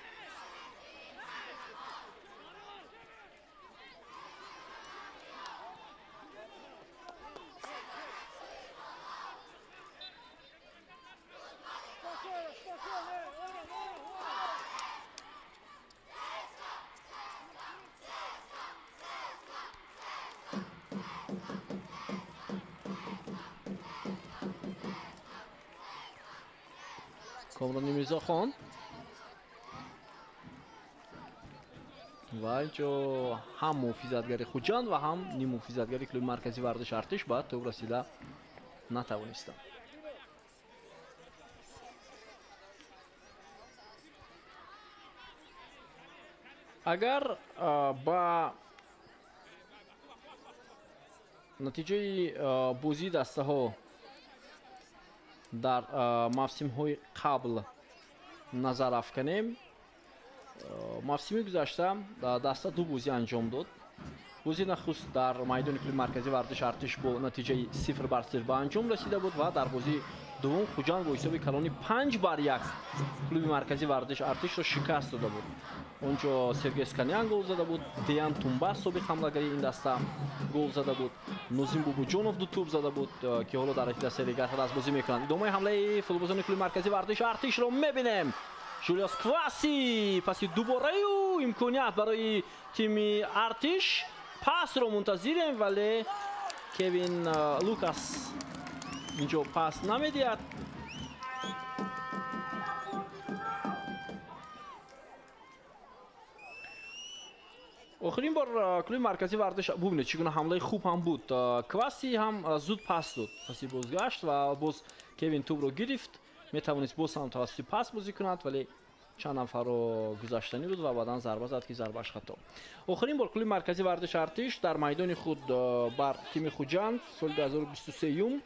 [SPEAKER 1] Комрони Мирзохон ва инҷо ҳам муҳофизатгари Хуҷанд ва ҳам ниммуҳофизатгари клуби марказии варзиши Артиш ба тӯб расида натавонистанд. Агар ба натиҷаи бозии дастаҳо дар мавсимҳои қабл назар афканем, мавсими гузашта даста ду бозӣ анҷом дод. Бозии нахуст дар майдони клуби марказии варзиши Артиш бо натиҷаи 0-0 ба анҷом расида буд ва дар бозии дуввум Хуҷанд бо ҳисоби калони 5-1 клуби марказии варзиши Артишро шикаст дода буд. Он ҷо Сергей Сканян гол зада буд, Деян Тумба, собиқ ҳамлагари ин даста, гол зада буд, Нозим Бобоҷонов ду тӯб зада буд, ки ҳоло дар дастаи Регар бозӣ мекунанд. Идомаи ҳамлаи футболбозони клуби марказии варзиши Артишро мебинем. Жулиус Кваси паси дубораю имконият барои тими Артиш. Пасро мунтазирем, вале Кевин Лукас инҷо пас намедиҳад. Охирин бор клуби марказии варзиш, бубинед, чӣ гуна ҳамлаи хуб ҳам буд. Кваси ҳам зуд пас дод, паси бозгашт ва боз Кевин тӯбро гирифт. Метавонист боз ҳам тавассути пас бозӣ кунад, вале чанд нафарро гузаштанӣ буд ва баъдан зарба зад, ки зарбааш хато. Охирин бор клуби марказии варзиши Артиш дар майдони худ бар тими Хуҷанд соли 2023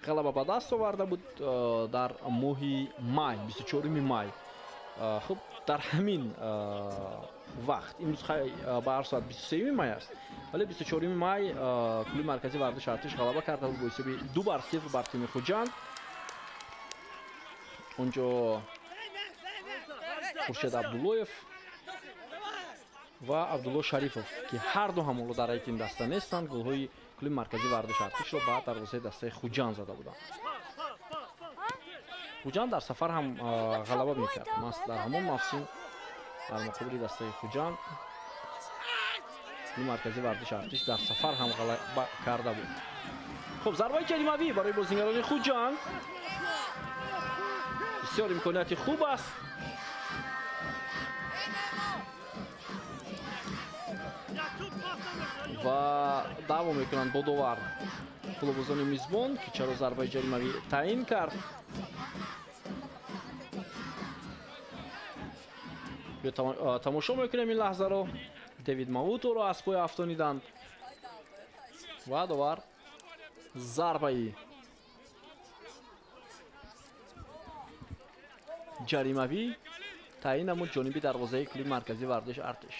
[SPEAKER 1] ғалаба ба даст оварда буд дар моҳи май, 24 май. Хуб, дар ҳамин вақт, имрӯз ба ҳар соат 23 май аст, вале 24 май клуби марказии варзиши Артиш ғалаба карда буд бо ҳисоби 2-0 бар тими Хуҷанд. Онҷо Хуршед Абдуллоев ва Абдулло Шарифов, ки ҳар ду ҳам ҳоло дар ҳайати ин даста нестанд, голҳои клуби марказии варзиши Артишро ба дарвозаи дастаи Хуҷанд зада буданд. Хуҷанд дар сафар ҳам ғалаба мекард. Маст дар ҳамон мавсим дар муқобили дастаи Хуҷанд клуби марказии варзиши Артиш дар сафар ҳам ғалаба карда буд. Хуб, зарбаи ҷаримавӣ барои бозингарони Хуҷанд. Бисёр имконияти хуб аст. Ва даъво мекунанд бо довар клуббозони мизбон, ки чаро зарбаи ҷаримавӣ таъин кард. Тамошо мекунем ин лаҳзаро. Девид Мавуторо аз пой афтониданд ва довар зарбаи ҷаримавӣ таъин намуд ҷониби дарвозаи клуби марказии варзиши Артиш.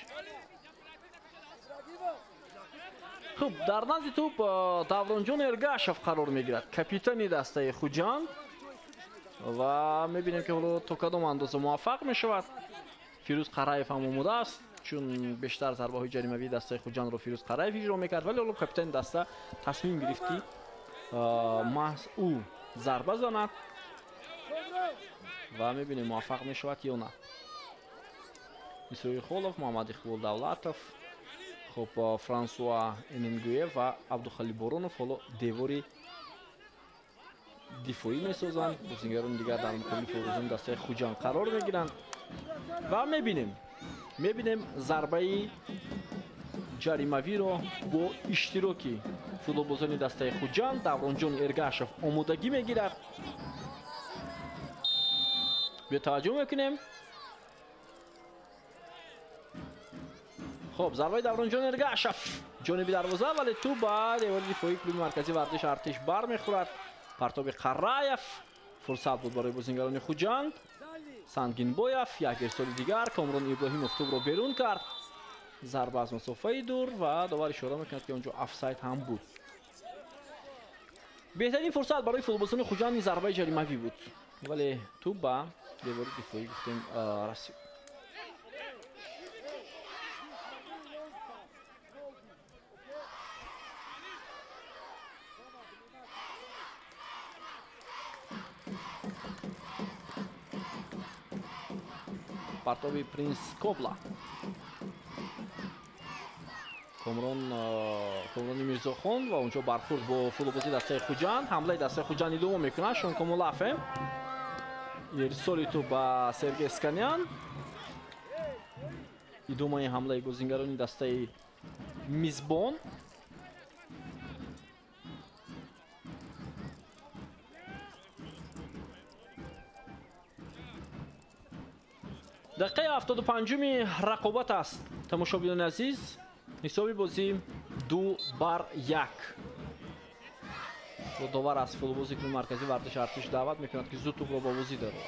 [SPEAKER 1] Хуб, дар назди тӯб Давронҷон Эргашев қарор мегирад, капитани дастаи Хуҷанд, ва мебинем, ки ҳоло то кадом андоза муваффақ мешавад. Фирӯз Қараев ҳам омода аст, Чун бештар зарбаҳои ҷаримавии дастаи Хуҷандро Фирӯз Қараев иҷро мекард, вале ҳоло капитани даста тасмим гирифт, ки маҳз ӯ зарба занад ва мебинем муваффақ мешавад ё на. Исроил Холов, Муҳаммад Иқбол Давлатов, хуб, Франсуа Эненгуе ва Абдухалил Боронов ҳоло девори дифоӣ месозанд. Бозингарони дигар дар муқобили футболбозони дастаи Хуҷанд қарор мегиранд ва мебинем зарбаи ҷаримавиро бо иштироки футболбозони дастаи Хуҷанд. Давронҷон Эргашев омодагӣ мегирад. Биё таваҷҷӯҳ мекунем. Хуб, зарбаи Давронҷон Эргашев ҷониби дарвоза, вале тӯп ба девори дифоии клуби марказии варзиш Артиш бармехӯрад. Партоби Қараев фурсат буд барои бозингарони Хуҷанд. Сангинбоев як ирсоли дигар, Комрон Иброҳимов тӯбро берун кард. Зарба аз масофаи дур ва довар ишора мекунад, ки онҷо офсайд ҳам буд. Беҳтарин фурсат барои футболбозони Хуҷанд ин зарбаи ҷаримавӣ буд, вале тӯп ба девори дифоӣ гуфтем расид. Партоби Принс Кобла. Комрони Мирзохон ва онҷо бархӯрд бо футболбози дастаи Хуҷанд. Ҳамлаи дастаи Хуҷанд идома мекунад. Шон Комулафе ирсоли тӯп ба Сергей Сканян. Идомаи ҳамлаи бозингарони дастаи мизбон. Дақиқаи 75-уми рақобат аст. Тамошобинони азиз, ҳисоби бозӣ 2-1. Довар аз футболбози клуби марказии варзиши Артиш даъват мекунад, ки зуд тӯбро ба бозӣ дарорад.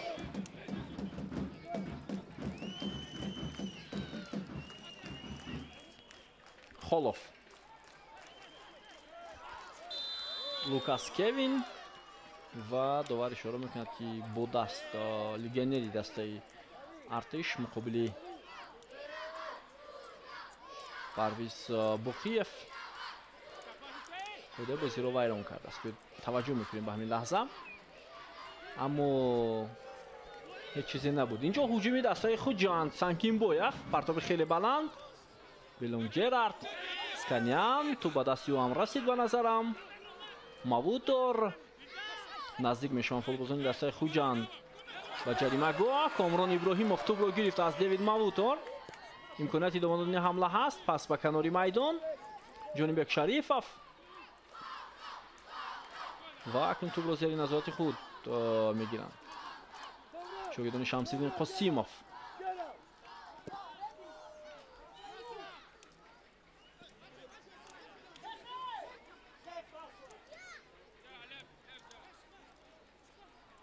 [SPEAKER 1] Холов, Лукас Кевин ва довар ишора мекунад, ки бо даст легионери дастаи Артиш муқобили Парвиз Боқиев худи бозиро вайрон кардааст. Таваҷҷӯҳ мекунем ба ҳамин лаҳза, аммо ҳеҷ чизе набуд. Инҷо ҳуҷуми дастаи Хуҷанд. Санкинбоев, партоби хеле баланд. Белон Ҷерард, Сканян, тӯп ба дасти ӯ ҳам расид ба назарам. Мавутор наздик мешаванд футболбозони дастаи Хуҷанд ба ҷаримагоҳ. Комрон Иброҳимов тӯбро гирифт аз Дэвид Мавутор. Имконияти идома додани ҳамла ҳаст. Пас ба канори майдон Ҷонибек Шарифов ва акнун тӯбро зери назорати худ мегиранд шогирдони Шамсиддин Қосимов.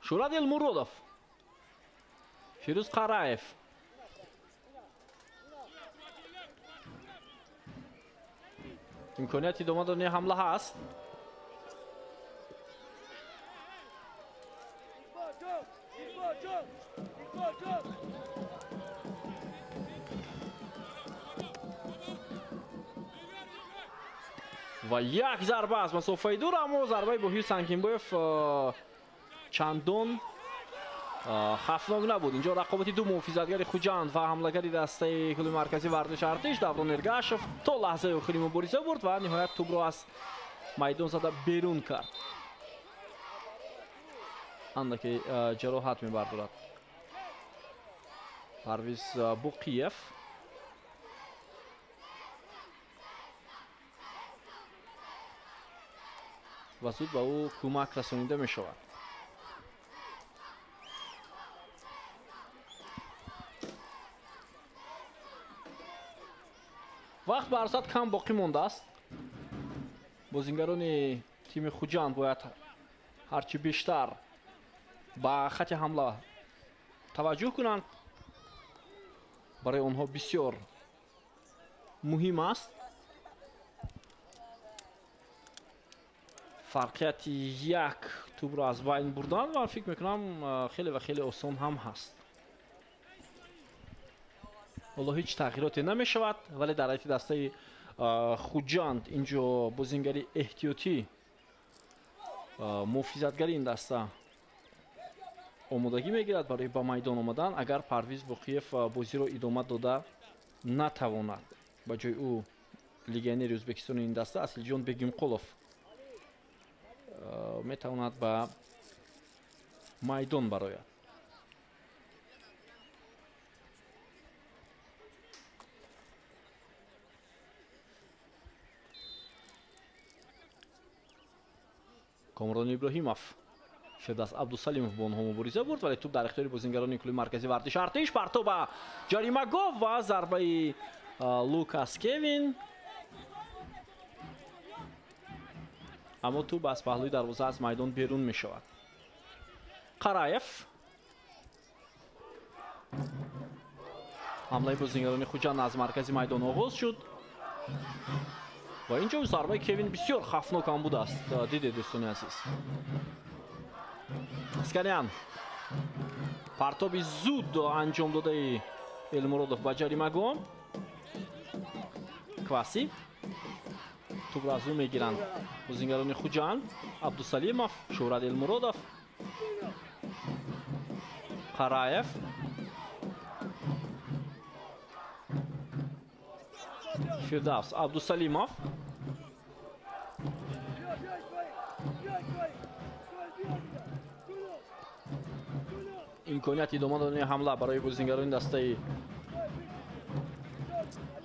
[SPEAKER 1] Шӯрат Элмуродов, Фирӯз Қараев, имконияти идома додани ҳамла ҳаст. Ва як зарба аз масофаи дур, аммо зарбаи Боҳир Санкинбоев чандон хавфнок набуд. Инҷо рақобати ду муҳофизатгари Хуҷанд ва ҳамлагари дастаи клуби марказии варзиши Артиш Даврон Эргашев то лаҳзаи охири мубориза бурд ва ниҳоят тӯбро аз майдон зада берун кард. Андаке ҷароҳат мебардорад Парвиз Боқиев. Ва зуд ба ӯ кӯмак расонида мешавад. Вақт ба арсад кам боқӣ мондааст. Бозингарони тими Хуҷанд бояд ҳарчи бештар ба хати ҳамла таваҷҷӯҳ кунанд. Барои онҳо бисёр муҳим аст. Фарқияти як тӯбро аз байн бурдан ва фикр мекунам хеле ва хеле осон ҳам ҳаст. Ҳоло ҳеҷ тағйироте намешавад, вале дар ҳайати дастаи Хуҷанд инҷо бозингари эҳтиётӣ, муҳофизатгари ин даста омодагӣ мегирад барои ба майдон омадан, агар Парвиз Боқиев бозиро идома дода натавонад. Ба ҷои ӯ легионери Ӯзбекистони ин даста Асилҷон Бегимқулов метавонад ба майдон барояд. Комрон Иброҳимов, Фирдавс Абдусалимов бо онҳо мубориза бурд, вале тӯб дар ихтиёри бозингарони клуби марказии варзиш Артиш. Партоб ба ҷаримагоҳ ва зарбаи Лукас Кевин, аммо тӯб аз паҳлӯи дарвоза аз майдон берун мешавад. Қараев, ҳамлаи бозингарони Хуҷанд аз маркази майдон оғоз шуд ва инҷо зарбаи Кевин бисёр хафнок ҳам будааст. Дидед, дӯстони азиз. Аскарян, партоби зуд анҷом додаи Элмуродов ба ҷаримагоҳ. Кваси, тӯбро аз ӯ мегиранд бозингарони Хуҷанд. Абдусалимов, Шӯҳрат Элмуродов, Қараев. Фирдавс Абдусалимов, имконияти идома додани ҳамла барои бозингарони дастаи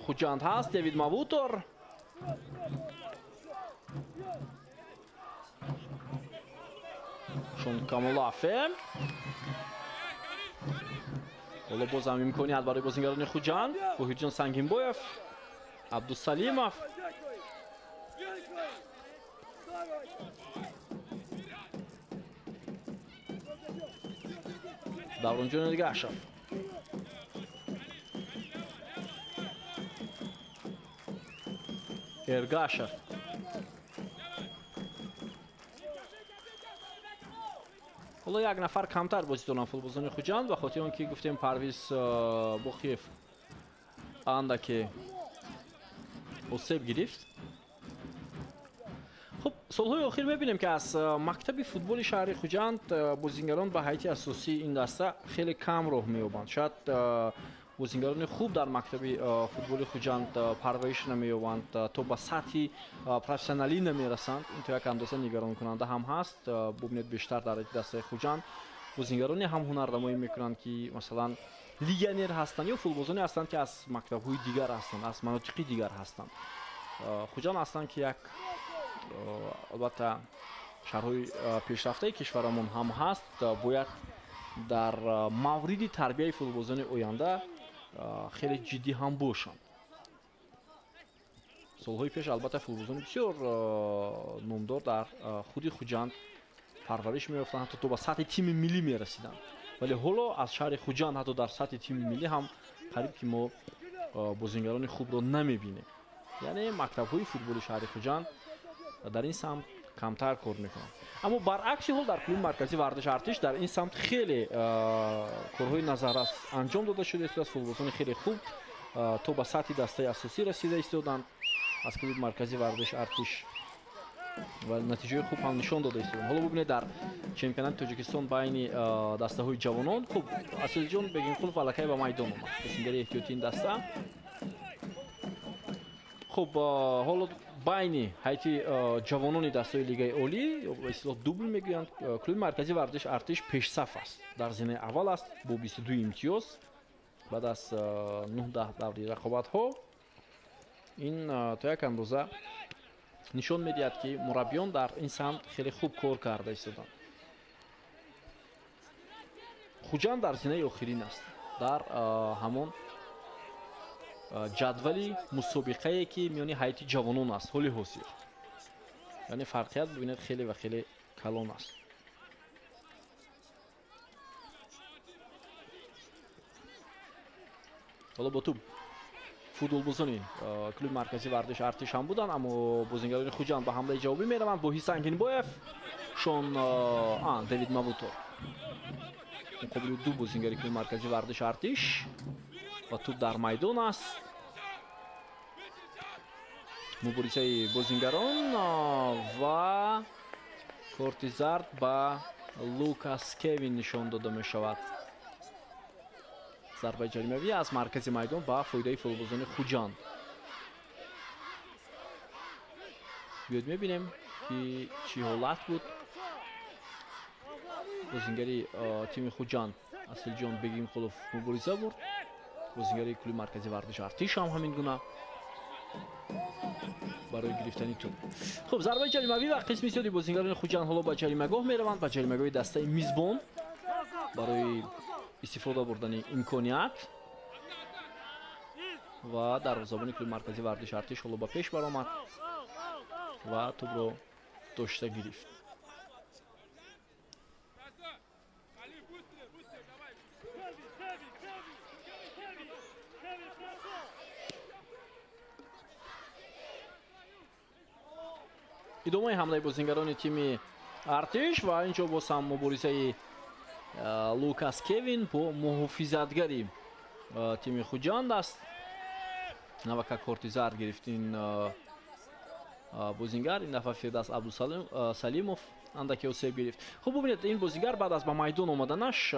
[SPEAKER 1] Хуҷанд ҳаст. Дэвид Мавутор, Шон Камолафе. Ҳоло бозам имконият барои бозингарони Хуҷанд. Қоҳирҷон Сангинбоев, Абдусалимов. Давронҷон Эргашев, Эргашев, ҳоло як нафар камтар бозӣ доранд футболбозони Хуҷанд, ба хотири он ки гуфтем Парвиз Боқиев андаке осеб гирифт. Хуб, солҳои охир мебинем, ки аз мактаби футболи шаҳри Хуҷанд бозингарон ба ҳайати асосии ин даста хеле кам роҳ меёбанд. Шояд бозингарони хуб дар мактаби футболи Хуҷанд парвариш намеёбанд, то ба сатҳи профессионалӣ намерасанд. Ин то як андоза нигаронкунанда ҳам ҳаст. Бубинед, бештар дар дастаи Хуҷанд бозингароне ҳам ҳунарнамоӣ мекунанд, ки масалан легионер ҳастанд ё футболбозоне ҳастанд, ки аз мактабҳои дигар ҳастанд, аз манотиқи дигар ҳастанд. Хуҷанд ҳастанд, ки як албатта шаҳрҳои пешрафтаи кишварамон ҳам ҳаст, бояд дар мавриди тарбияи футболбозони оянда хеле ҷиддӣ ҳам бошанд. Солҳои пеш албатта футболбозони бисёр номдор дар худи Хуҷанд парвариш меёфтанд, ҳатто то ба сатҳи тими миллӣ мерасиданд, вале ҳоло аз шаҳри Хуҷанд ҳатто дар сатҳи тими миллӣ ҳам қариб ки мо бозингарони хубро намебинем. Яъне мактабҳои футболи шаҳри Хуҷанд дар ин самт камтар кор мекунанд. Аммо баръакси ҳол дар клуби марказии варзиш Артиш дар ин самт хеле корҳои назаррас анҷом дода шуда истодааст. Футболбозони хеле хуб то ба сатҳи дастаи асосӣ расида истоданд аз клуби марказии варзиш Артиш ва натиҷаи хуб ҳам нишон дода истоданд. Ҳоло бубинед, дар чемпионати Тоҷикистон байни дастаҳои ҷавонон, хуб, Асилҷон Бегимқулов аллакай ба майдон омад, бозингари эҳтиётии ин даста. Хуб, ҳоло байни ҳайати ҷавонони дастаҳои лигаи олӣ, ба истилоҳ дубл мегӯянд, клуби марказии варзиш Артиш пешсаф аст, дар зинаи аввал аст бо 22 имтиёз баъд аз 9 даври рақобатҳо. Ин то як андоза нишон медиҳад, ки мураббиён дар ин самт хеле хуб кор карда истоданд. Хуҷанд дар зинаи охирин аст дар ҳамон ҷадвали мусобиқае, ки миёни ҳайати ҷавонон аст ҳоли ҳозир. Яъне фарқият бибинед хеле ва хеле калон аст. Ҳоло бо тӯб футболбозони клуби марказии варзиш Артиш ҳам буданд, аммо бозингарони Хуҷанд ба ҳамлаи ҷавобӣ мераванд. Боҳи Сангинбоев, Шон Дэвид Мавутор муқобили ду бозингари клуби марказии варзиш Артиш. Ва тӯб дар майдон аст. Муборизаи бозингарон ва корти зард ба Лукас Кевин нишон дода мешавад. Зарбаи ҷаримавӣ аз маркази майдон ба фоидаи футболбозони Хуҷанд. Биёед мебинем, ки чӣ ҳолат буд. Бозингари тими Хуҷанд Асилҷон Бегимқулов мубориза бурд. Бозингари клуби маркази варзиши Артиш ҳам ҳамин гуна барои гирифтани тӯб. Хуб, зарбаи ҷаримавӣ ва қисми зиёди бозингарони Хуҷанд ҳоло ба ҷаримагоҳ мераванд, ба ҷаримагоҳи дастаи мизбон барои истифода бурдани имконият. Ва дарвозабони клуби маркази варзиши Артиш ҳоло ба пеш баромад ва тӯбро дошта гирифт. Идомаи ҳамлаи бозингарони тими Артиш ва инҷо боз ҳам муборизаи Лукас Кевин бо муҳофизатгари тими Хуҷанд аст. Навака корти зард гирифт ин бозингар. Ин дафъа Фирдавс Абдусалимов андаке осеб гирифт. Хуб, бубинед, ин бозингар баъд аз ба майдон омаданаш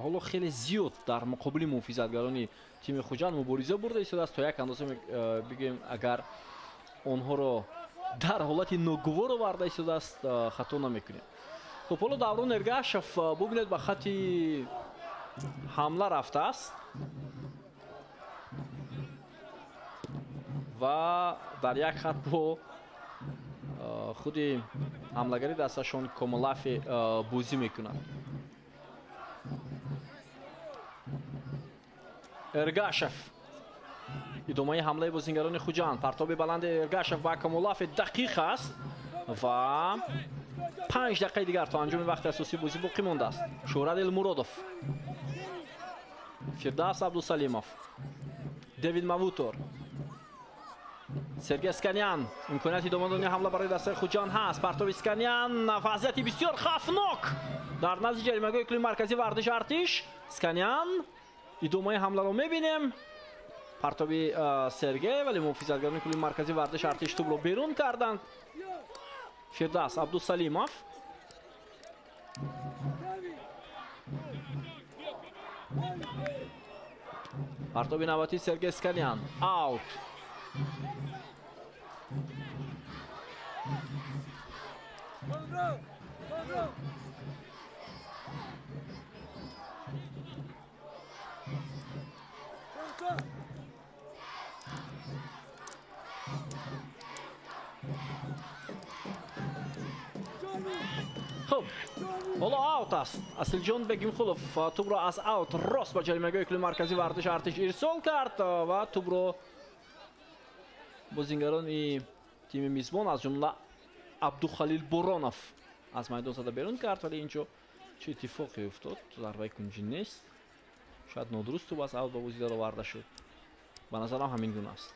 [SPEAKER 1] ҳоло хеле зиёд дар муқобили муҳофизатгарони тими Хуҷанд мубориза бурда истодааст. То як андоза бигӯем, агар онҳоро дар ҳолати ногувор оварда истодааст, хато намекунем. Хуб, ҳоло Даврон Эргашев бубинед ба хати ҳамла рафтааст ва дар як хат бо худи ҳамлагари дасташон Комолафи бозӣ мекунад. Эргашев, идомаи ҳамлаи бозингарони Хуҷанд. Партоби баланди Эргашев ба Комолафи дақиқ аст ва 5 дақиқаи дигар то анҷоми вақти асосии бозӣ боқӣ мондааст. Шӯҳрат Элмуродов, Фирдавс Абдусалимов, Дэвид Мавутор, Сергей Сканян. Имконияти идома додани ҳамла барои дастаи Хуҷанд ҳаст. Партоби Сканян, вазъияти бисёр хавфнок дар назди ҷаримагоҳи клуби марказии варзиши Артиш. Сканян, идомаи ҳамларо мебинем. Партоби Сергей, вале муҳофизатгарони клуби марказии варзиши Артиш тӯбро берун карданд. Фирдавс Абдусалимов, партоби навбатии Сергей Сканян, аут. Хуб, ҳоло аут аст. Асилҷон Бегимқулов тӯбро аз аут рост ба ҷаримагоҳи клуби марказии варзиши Артиш ирсол кард ва тӯбро бозингарони тими мизбон аз ҷумла Абдухалил Боронов аз майдон зада берун кард, вале инҷо чӣ иттифоқе уфтод? Зарбаи кунҷӣ нест. Шояд нодуруст тӯб аз аут ба бозӣ дароварда шуд. Ба назарам ҳамин гуна аст.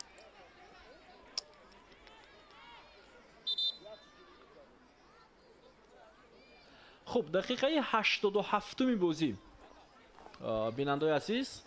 [SPEAKER 1] Хуб, дақиқаи 87-уми бозӣ. Бинандаои азиз,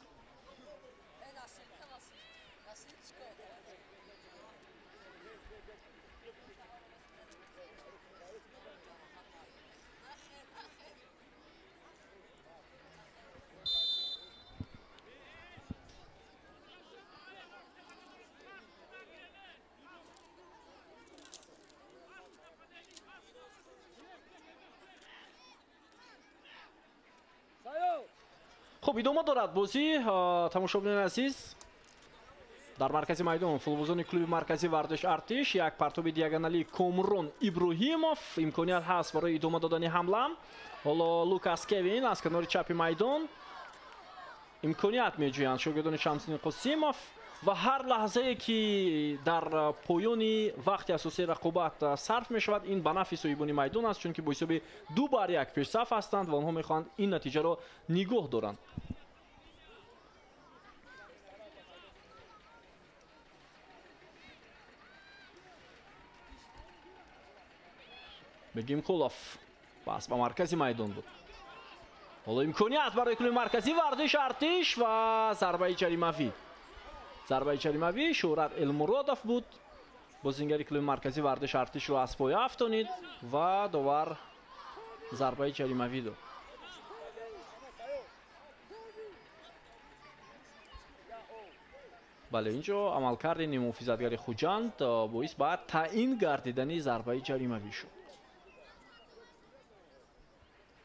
[SPEAKER 1] хуб, идома дорад бозӣ. Тамошобинони азиз, дар маркази майдон футболбозони клуби марказии варзиши Артиш. Як партоби диагоналии Комрон Иброҳимов, имконият ҳаст барои идома додани ҳамла. Ҳоло Лукас Кевин аз канори чапи майдон имконият меҷӯянд шогирдони Шамсиддин Қосимов ва ҳар лаҳзае ки дар поёни вақти асосии рақобат сарф мешавад, ин ба нафъи соҳибони майдон аст, чунки бо ҳисоби 2-1 пешсаф ҳастанд ва онҳо мехоҳанд ин натиҷаро нигоҳ доранд. Бегимқулов пас ба маркази майдон буд. Ҳоло имконият барои клуби марказии варзиш Артиш ва зарбаи ҷаримавӣ. Зарбаи ҷаримавӣ Шӯҳрат Элмуродов буд. Бозингари клуби марказии варзиш Артишро аз пой афтонид ва довар зарбаи ҷаримавӣ дод. Бале, инҷо амалкарди ниммуҳофизатгари Хуҷанд боис ба таъин гардидани зарбаи ҷаримавӣ шуд.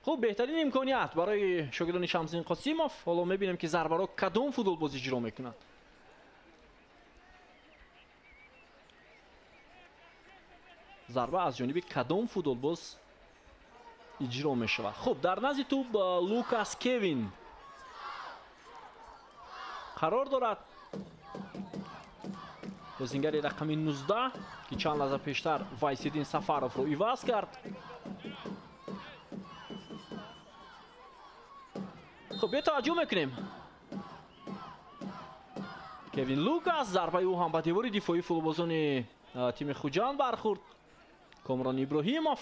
[SPEAKER 1] Хуб, беҳтарин имконият барои шогирдони Шамсиддин Қосимов. Ҳоло мебинем, ки зарбаро кадом футболбоз иҷро мекунад. Зарба аз ҷониби кадом футболбоз иҷро мешавад. Хуб, дар назди тӯб Лукас Кевин қарор дорад. Бозингари рақами 19, ки чанд лаҳза пештар Вайсиддин Сафаровро иваз кард. Хуб, биё таваҷҷӯҳ мекунем. Кевин Лукас, зарбаи ӯ ҳам ба девори дифоии футболбозони тими Хуҷанд бархӯрд. Комрон Иброҳимов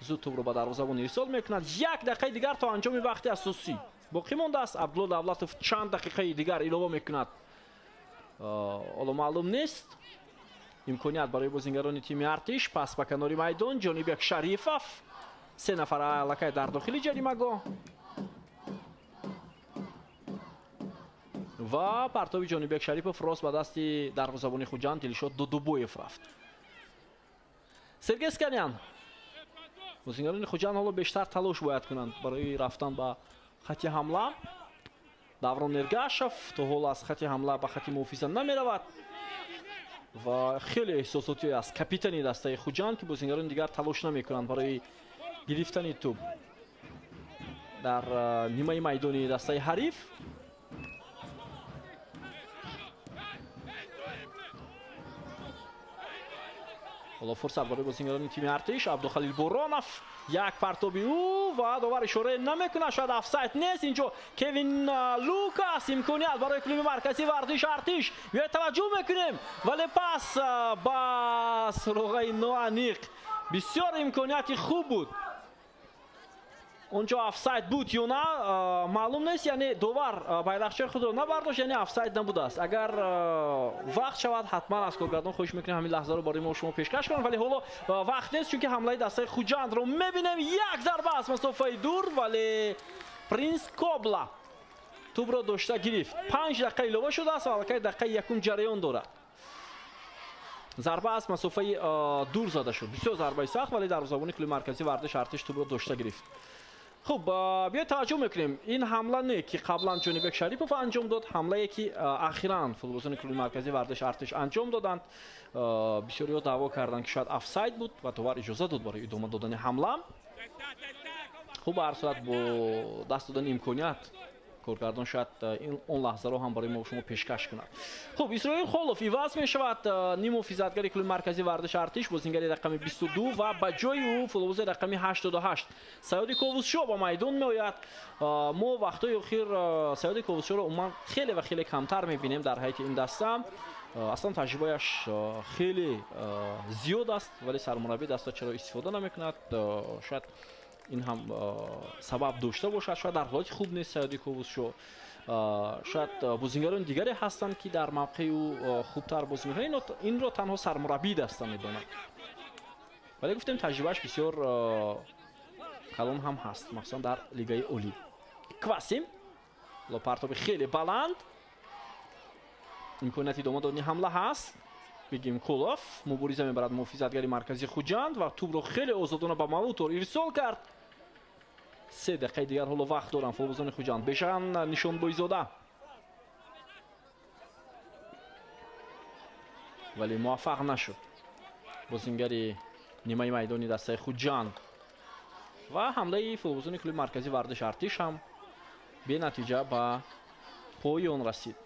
[SPEAKER 1] зуд тӯбро ба дарвозабон ирсол мекунад. Як дақиқаи дигар то анҷоми вақти асосӣ боқӣ мондааст. Абдулло Давлатов чанд дақиқаи дигар илова мекунад, ҳоло маълум нест. Имконият барои бозингарони тими Артиш. Пас ба канори майдон Ҷонибек Шарифов. Се нафар аллакай дар дохили ҷаримагоҳ ва партоби Ҷонибек Шарипов рост ба дасти дарвозабони Хуҷанд Дилшод Дудубоев рафт. Сергей Сканян. Бозингарони Хуҷанд ҳоло бештар талош бояд кунанд барои рафтан ба хати ҳамла. Даврон Эргашев то ҳол аз хати ҳамла ба хати муҳофиза намеравад ва хеле эҳсосотӣ аст капитани дастаи Хуҷанд, ки бозингарони дигар талош намекунанд барои гирифтани тӯб дар нимаи майдони дастаи ҳариф. Ҳоло фурсат барои бозингарони тими Артиш. Абдухалил Боронов, як партоби ӯ ва довар ишора намекунад, шояд офсайд нест. Инҷо Кевин Лукас, имконият барои клуби марказии варзиш Артиш. Биёед таваҷҷӯҳ мекунем, вале пас ба суроғаи ноаниқ. Бисёр имконияти хуб буд. Онҷо офсайд буд ё на маълум нест, яъне довар байрақчаи худро набардошт, яъне офсайд набудааст. Агар вақт шавад, ҳатман аз коргардон хоҳиш мекунем ҳамин лаҳзаро барои мо шумо пешкаш кунанд, вале ҳоло вақт нест, чунки ҳамлаи дастаи Хуҷандро мебинем. Як зарба аз масофаи дур, вале Принс Кобла тӯбро дошта гирифт. 5 дақиқа илова шудааст ва аллакай дақиқаи якум ҷараён дорад. Зарба аз масофаи дур зада шуд. Бисёр зарбаи сахт, вале дарвозабони клуби марказии варзиш Артиш тӯбро дошта гирифт. Хуб, биёед таваҷҷӯҳ мекунем. Ин ҳамла не, ки қаблан Ҷонибек Шарипов анҷом дод, ҳамлае, ки ахиран футболбозони клуби марказии варзиш Артиш анҷом доданд. Бисёриҳо даъво карданд, ки шояд офсайд буд ва довар иҷоза дод барои идома додани ҳамла. Хуб, ба ҳар сурат бо даст додани имконият коргардон шояд он лаҳзаро ҳам барои мо шумо пешкаш кунад. Хуб, Исроил Холов иваз мешавад. Ниммуҳофизатгари клуби марказии варзиш Артиш, бозингари рақами 22 ва ба ҷои ӯ футболбози рақами 88 Саёди Ковусшо ба майдон меояд. Мо вақтҳои охир Саёди Ковусшоро умуман хеле ва хеле камтар мебинем дар ҳайати ин даста. Аслан таҷрибааш хеле зиёд аст, вале сармураббии даста чаро истифода намекунад? Шояд ин ҳам сабаб дошта бошад, шояд дар ҳолати хуб нест Саёди Ковусшо. Шояд бозингарони дигаре ҳастанд, ки дар мавқеи ӯ хубтар бозӣ мекунанд. Инро танҳо сармураббии даста медонад. Вале гуфтем, таҷрибааш бисёр калон ҳам ҳаст, махсусан дар лигаи олӣ. Квасим, партоби хеле баланд, имконияти идома додани ҳамла ҳаст. Бегим Кулов мубориза мебарад муҳофизатгари марказии Хуҷанд ва тӯбро хеле озодона ба Мавутор ирсол кард. 3 дақиқаи дигар ҳоло вақт доранд футболбозони Хуҷанд. Бешан Нишонбойзода, вале муваффақ нашуд бозингари нимаи майдони дастаи Хуҷанд ва ҳамлаи футболбозони клуби марказии варзиш Артиш ҳам бенатиҷа ба поён расид.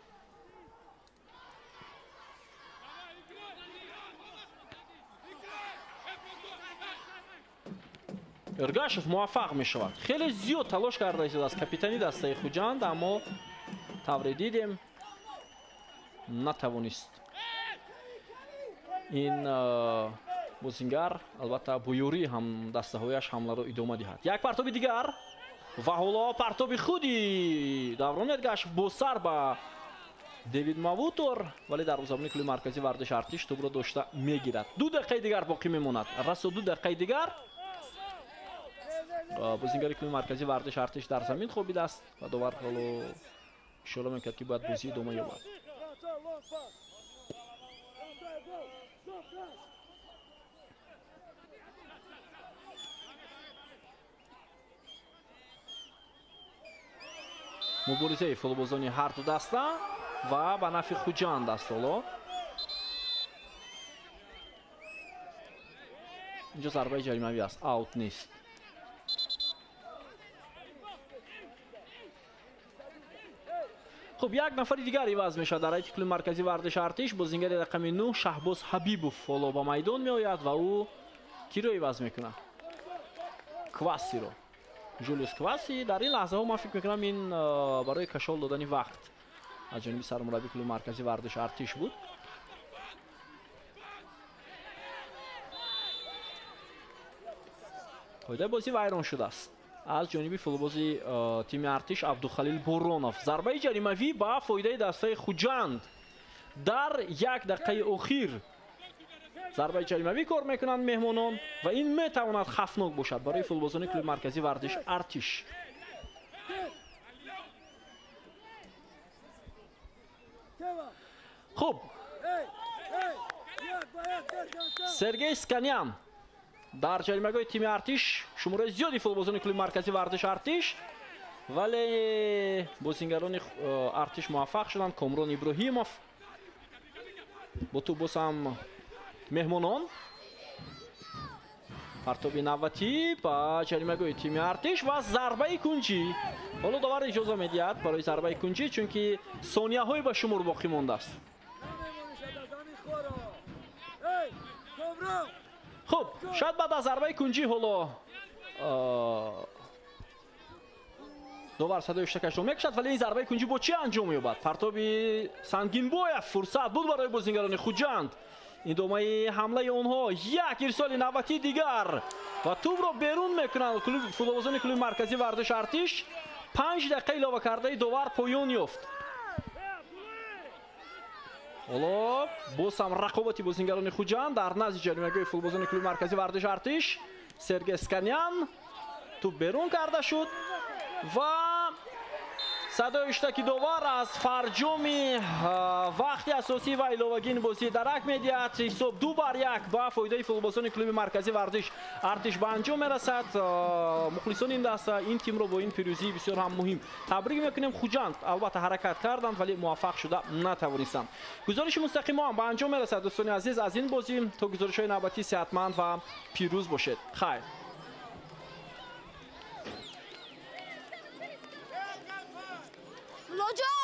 [SPEAKER 1] Эргашев муваффақ мешавад. Хеле зиёд талош карда истодааст капитани дастаи Хуҷанд, аммо тавре дидем натавонист. Ин бозингар албатта бо ёрии ҳам дастаҳояш ҳамларо идома диҳад. Як партоби дигар Ва ҳоло партоби худи Даврон Эргашев бо сар ба Дэвид Мавутор, вале дарвозабони клуби марказии варзиши Артиш тӯбро дошта мегирад. 2 дақиқаи дигар боқӣ мемонад. Расо 2 дақиқаи дигар. Бозингари клуби марказии варзиши Артиш дар замин хобидааст ва довар ҳоло ишора мекард, ки бояд бозӣ идома ёбад. Муборизаи футболбозони ҳар ду даста ва ба нафи Хуҷанд аст ҳоло. Инҷо зарбаи ҷаримавӣ аст, аут нест. Хуб, як нафари дигар иваз мешавад дар ҳайати клуби марказии варзиши Артиш. Бозингари рақами 9 Шаҳбоз Ҳабибов ҳоло ба майдон меояд ва ӯ киро иваз мекунад? Квасиро. Жулиус Кваси дар ин лаҳзаҳо ман фикр мекунам ин барои кашол додани вақт аз ҷониби сармурабби клуби марказии варзиши Артиш буд. Қоидаи бозӣ вайрон шудааст аз ҷониби футболбози тими Артиш Абдухалил Боронов. Зарбаи ҷаримавӣ ба фоидаи дастаи Хуҷанд дар 1 дақиқаи охир. Зарбаи ҷаримавӣ кор мекунанд меҳмонон ва ин метавонад хавфнок бошад барои футболбозони клуби марказии варзиши Артиш. Хуб, Сергей Сканян дар ҷаримагоҳи тими Артиш. Шумораи зиёди футболбозони клуби марказии варзиши Артиш, вале бозингарони Артиш муваффақ шуданд. Комрон Иброҳимов бо тӯб боз ҳам меҳмонон. Партоби навбатӣ ба ҷаримагоҳи тими Артиш ва зарбаи кунҷӣ. Ҳоло довар иҷоза медиҳад барои зарбаи кунҷӣ, чунки сонияҳое ба шумор боқӣ мондааст. Хуб, шояд баъд аз зарбаи кунҷӣ ҳоло довар садои ҳуштакашро мекушад, вале ин зарбаи кунҷӣ бо чӣ анҷом меёбад? Партоби Сангинбоев фурсат буд барои бозингарони Хуҷанд. Идомаи ҳамлаи онҳо, як ирсоли навбатии дигар ва тӯбро берун мекунанд футболбозони клуби марказии варзиши Артиш. 5 дақиқа илова кардаи довар поён ёфт. Ҳоло боз ҳам рақобати бозингарони Хуҷанд дар назди ҷаримагоҳи футболбозони клуби марказии варзиши Артиш. Сергей Сканян, тӯб берун карда шуд ва садои ҳуштаки довар аз фарҷоми вақти асосӣ ва иловагии бозӣ дарак медиҳад. Ҳисоб 2-1 ба фоидаи футболбозони клуби марказии варзиш Артиш ба анҷом мерасад. Мухлисони ин даста ин тимро бо ин пирӯзии бисёр ҳам муҳим табрик мекунем. Хуҷанд албатта ҳаракат карданд, вале муваффақ шуда натавонистанд. Гузориши мустақим мо ҳам ба анҷом мерасад, дӯстони азиз, аз ин бозӣ. То гузоришҳои навбатӣ сеҳатманд ва пирӯз бошед. Хайр.
[SPEAKER 6] Лоҷон!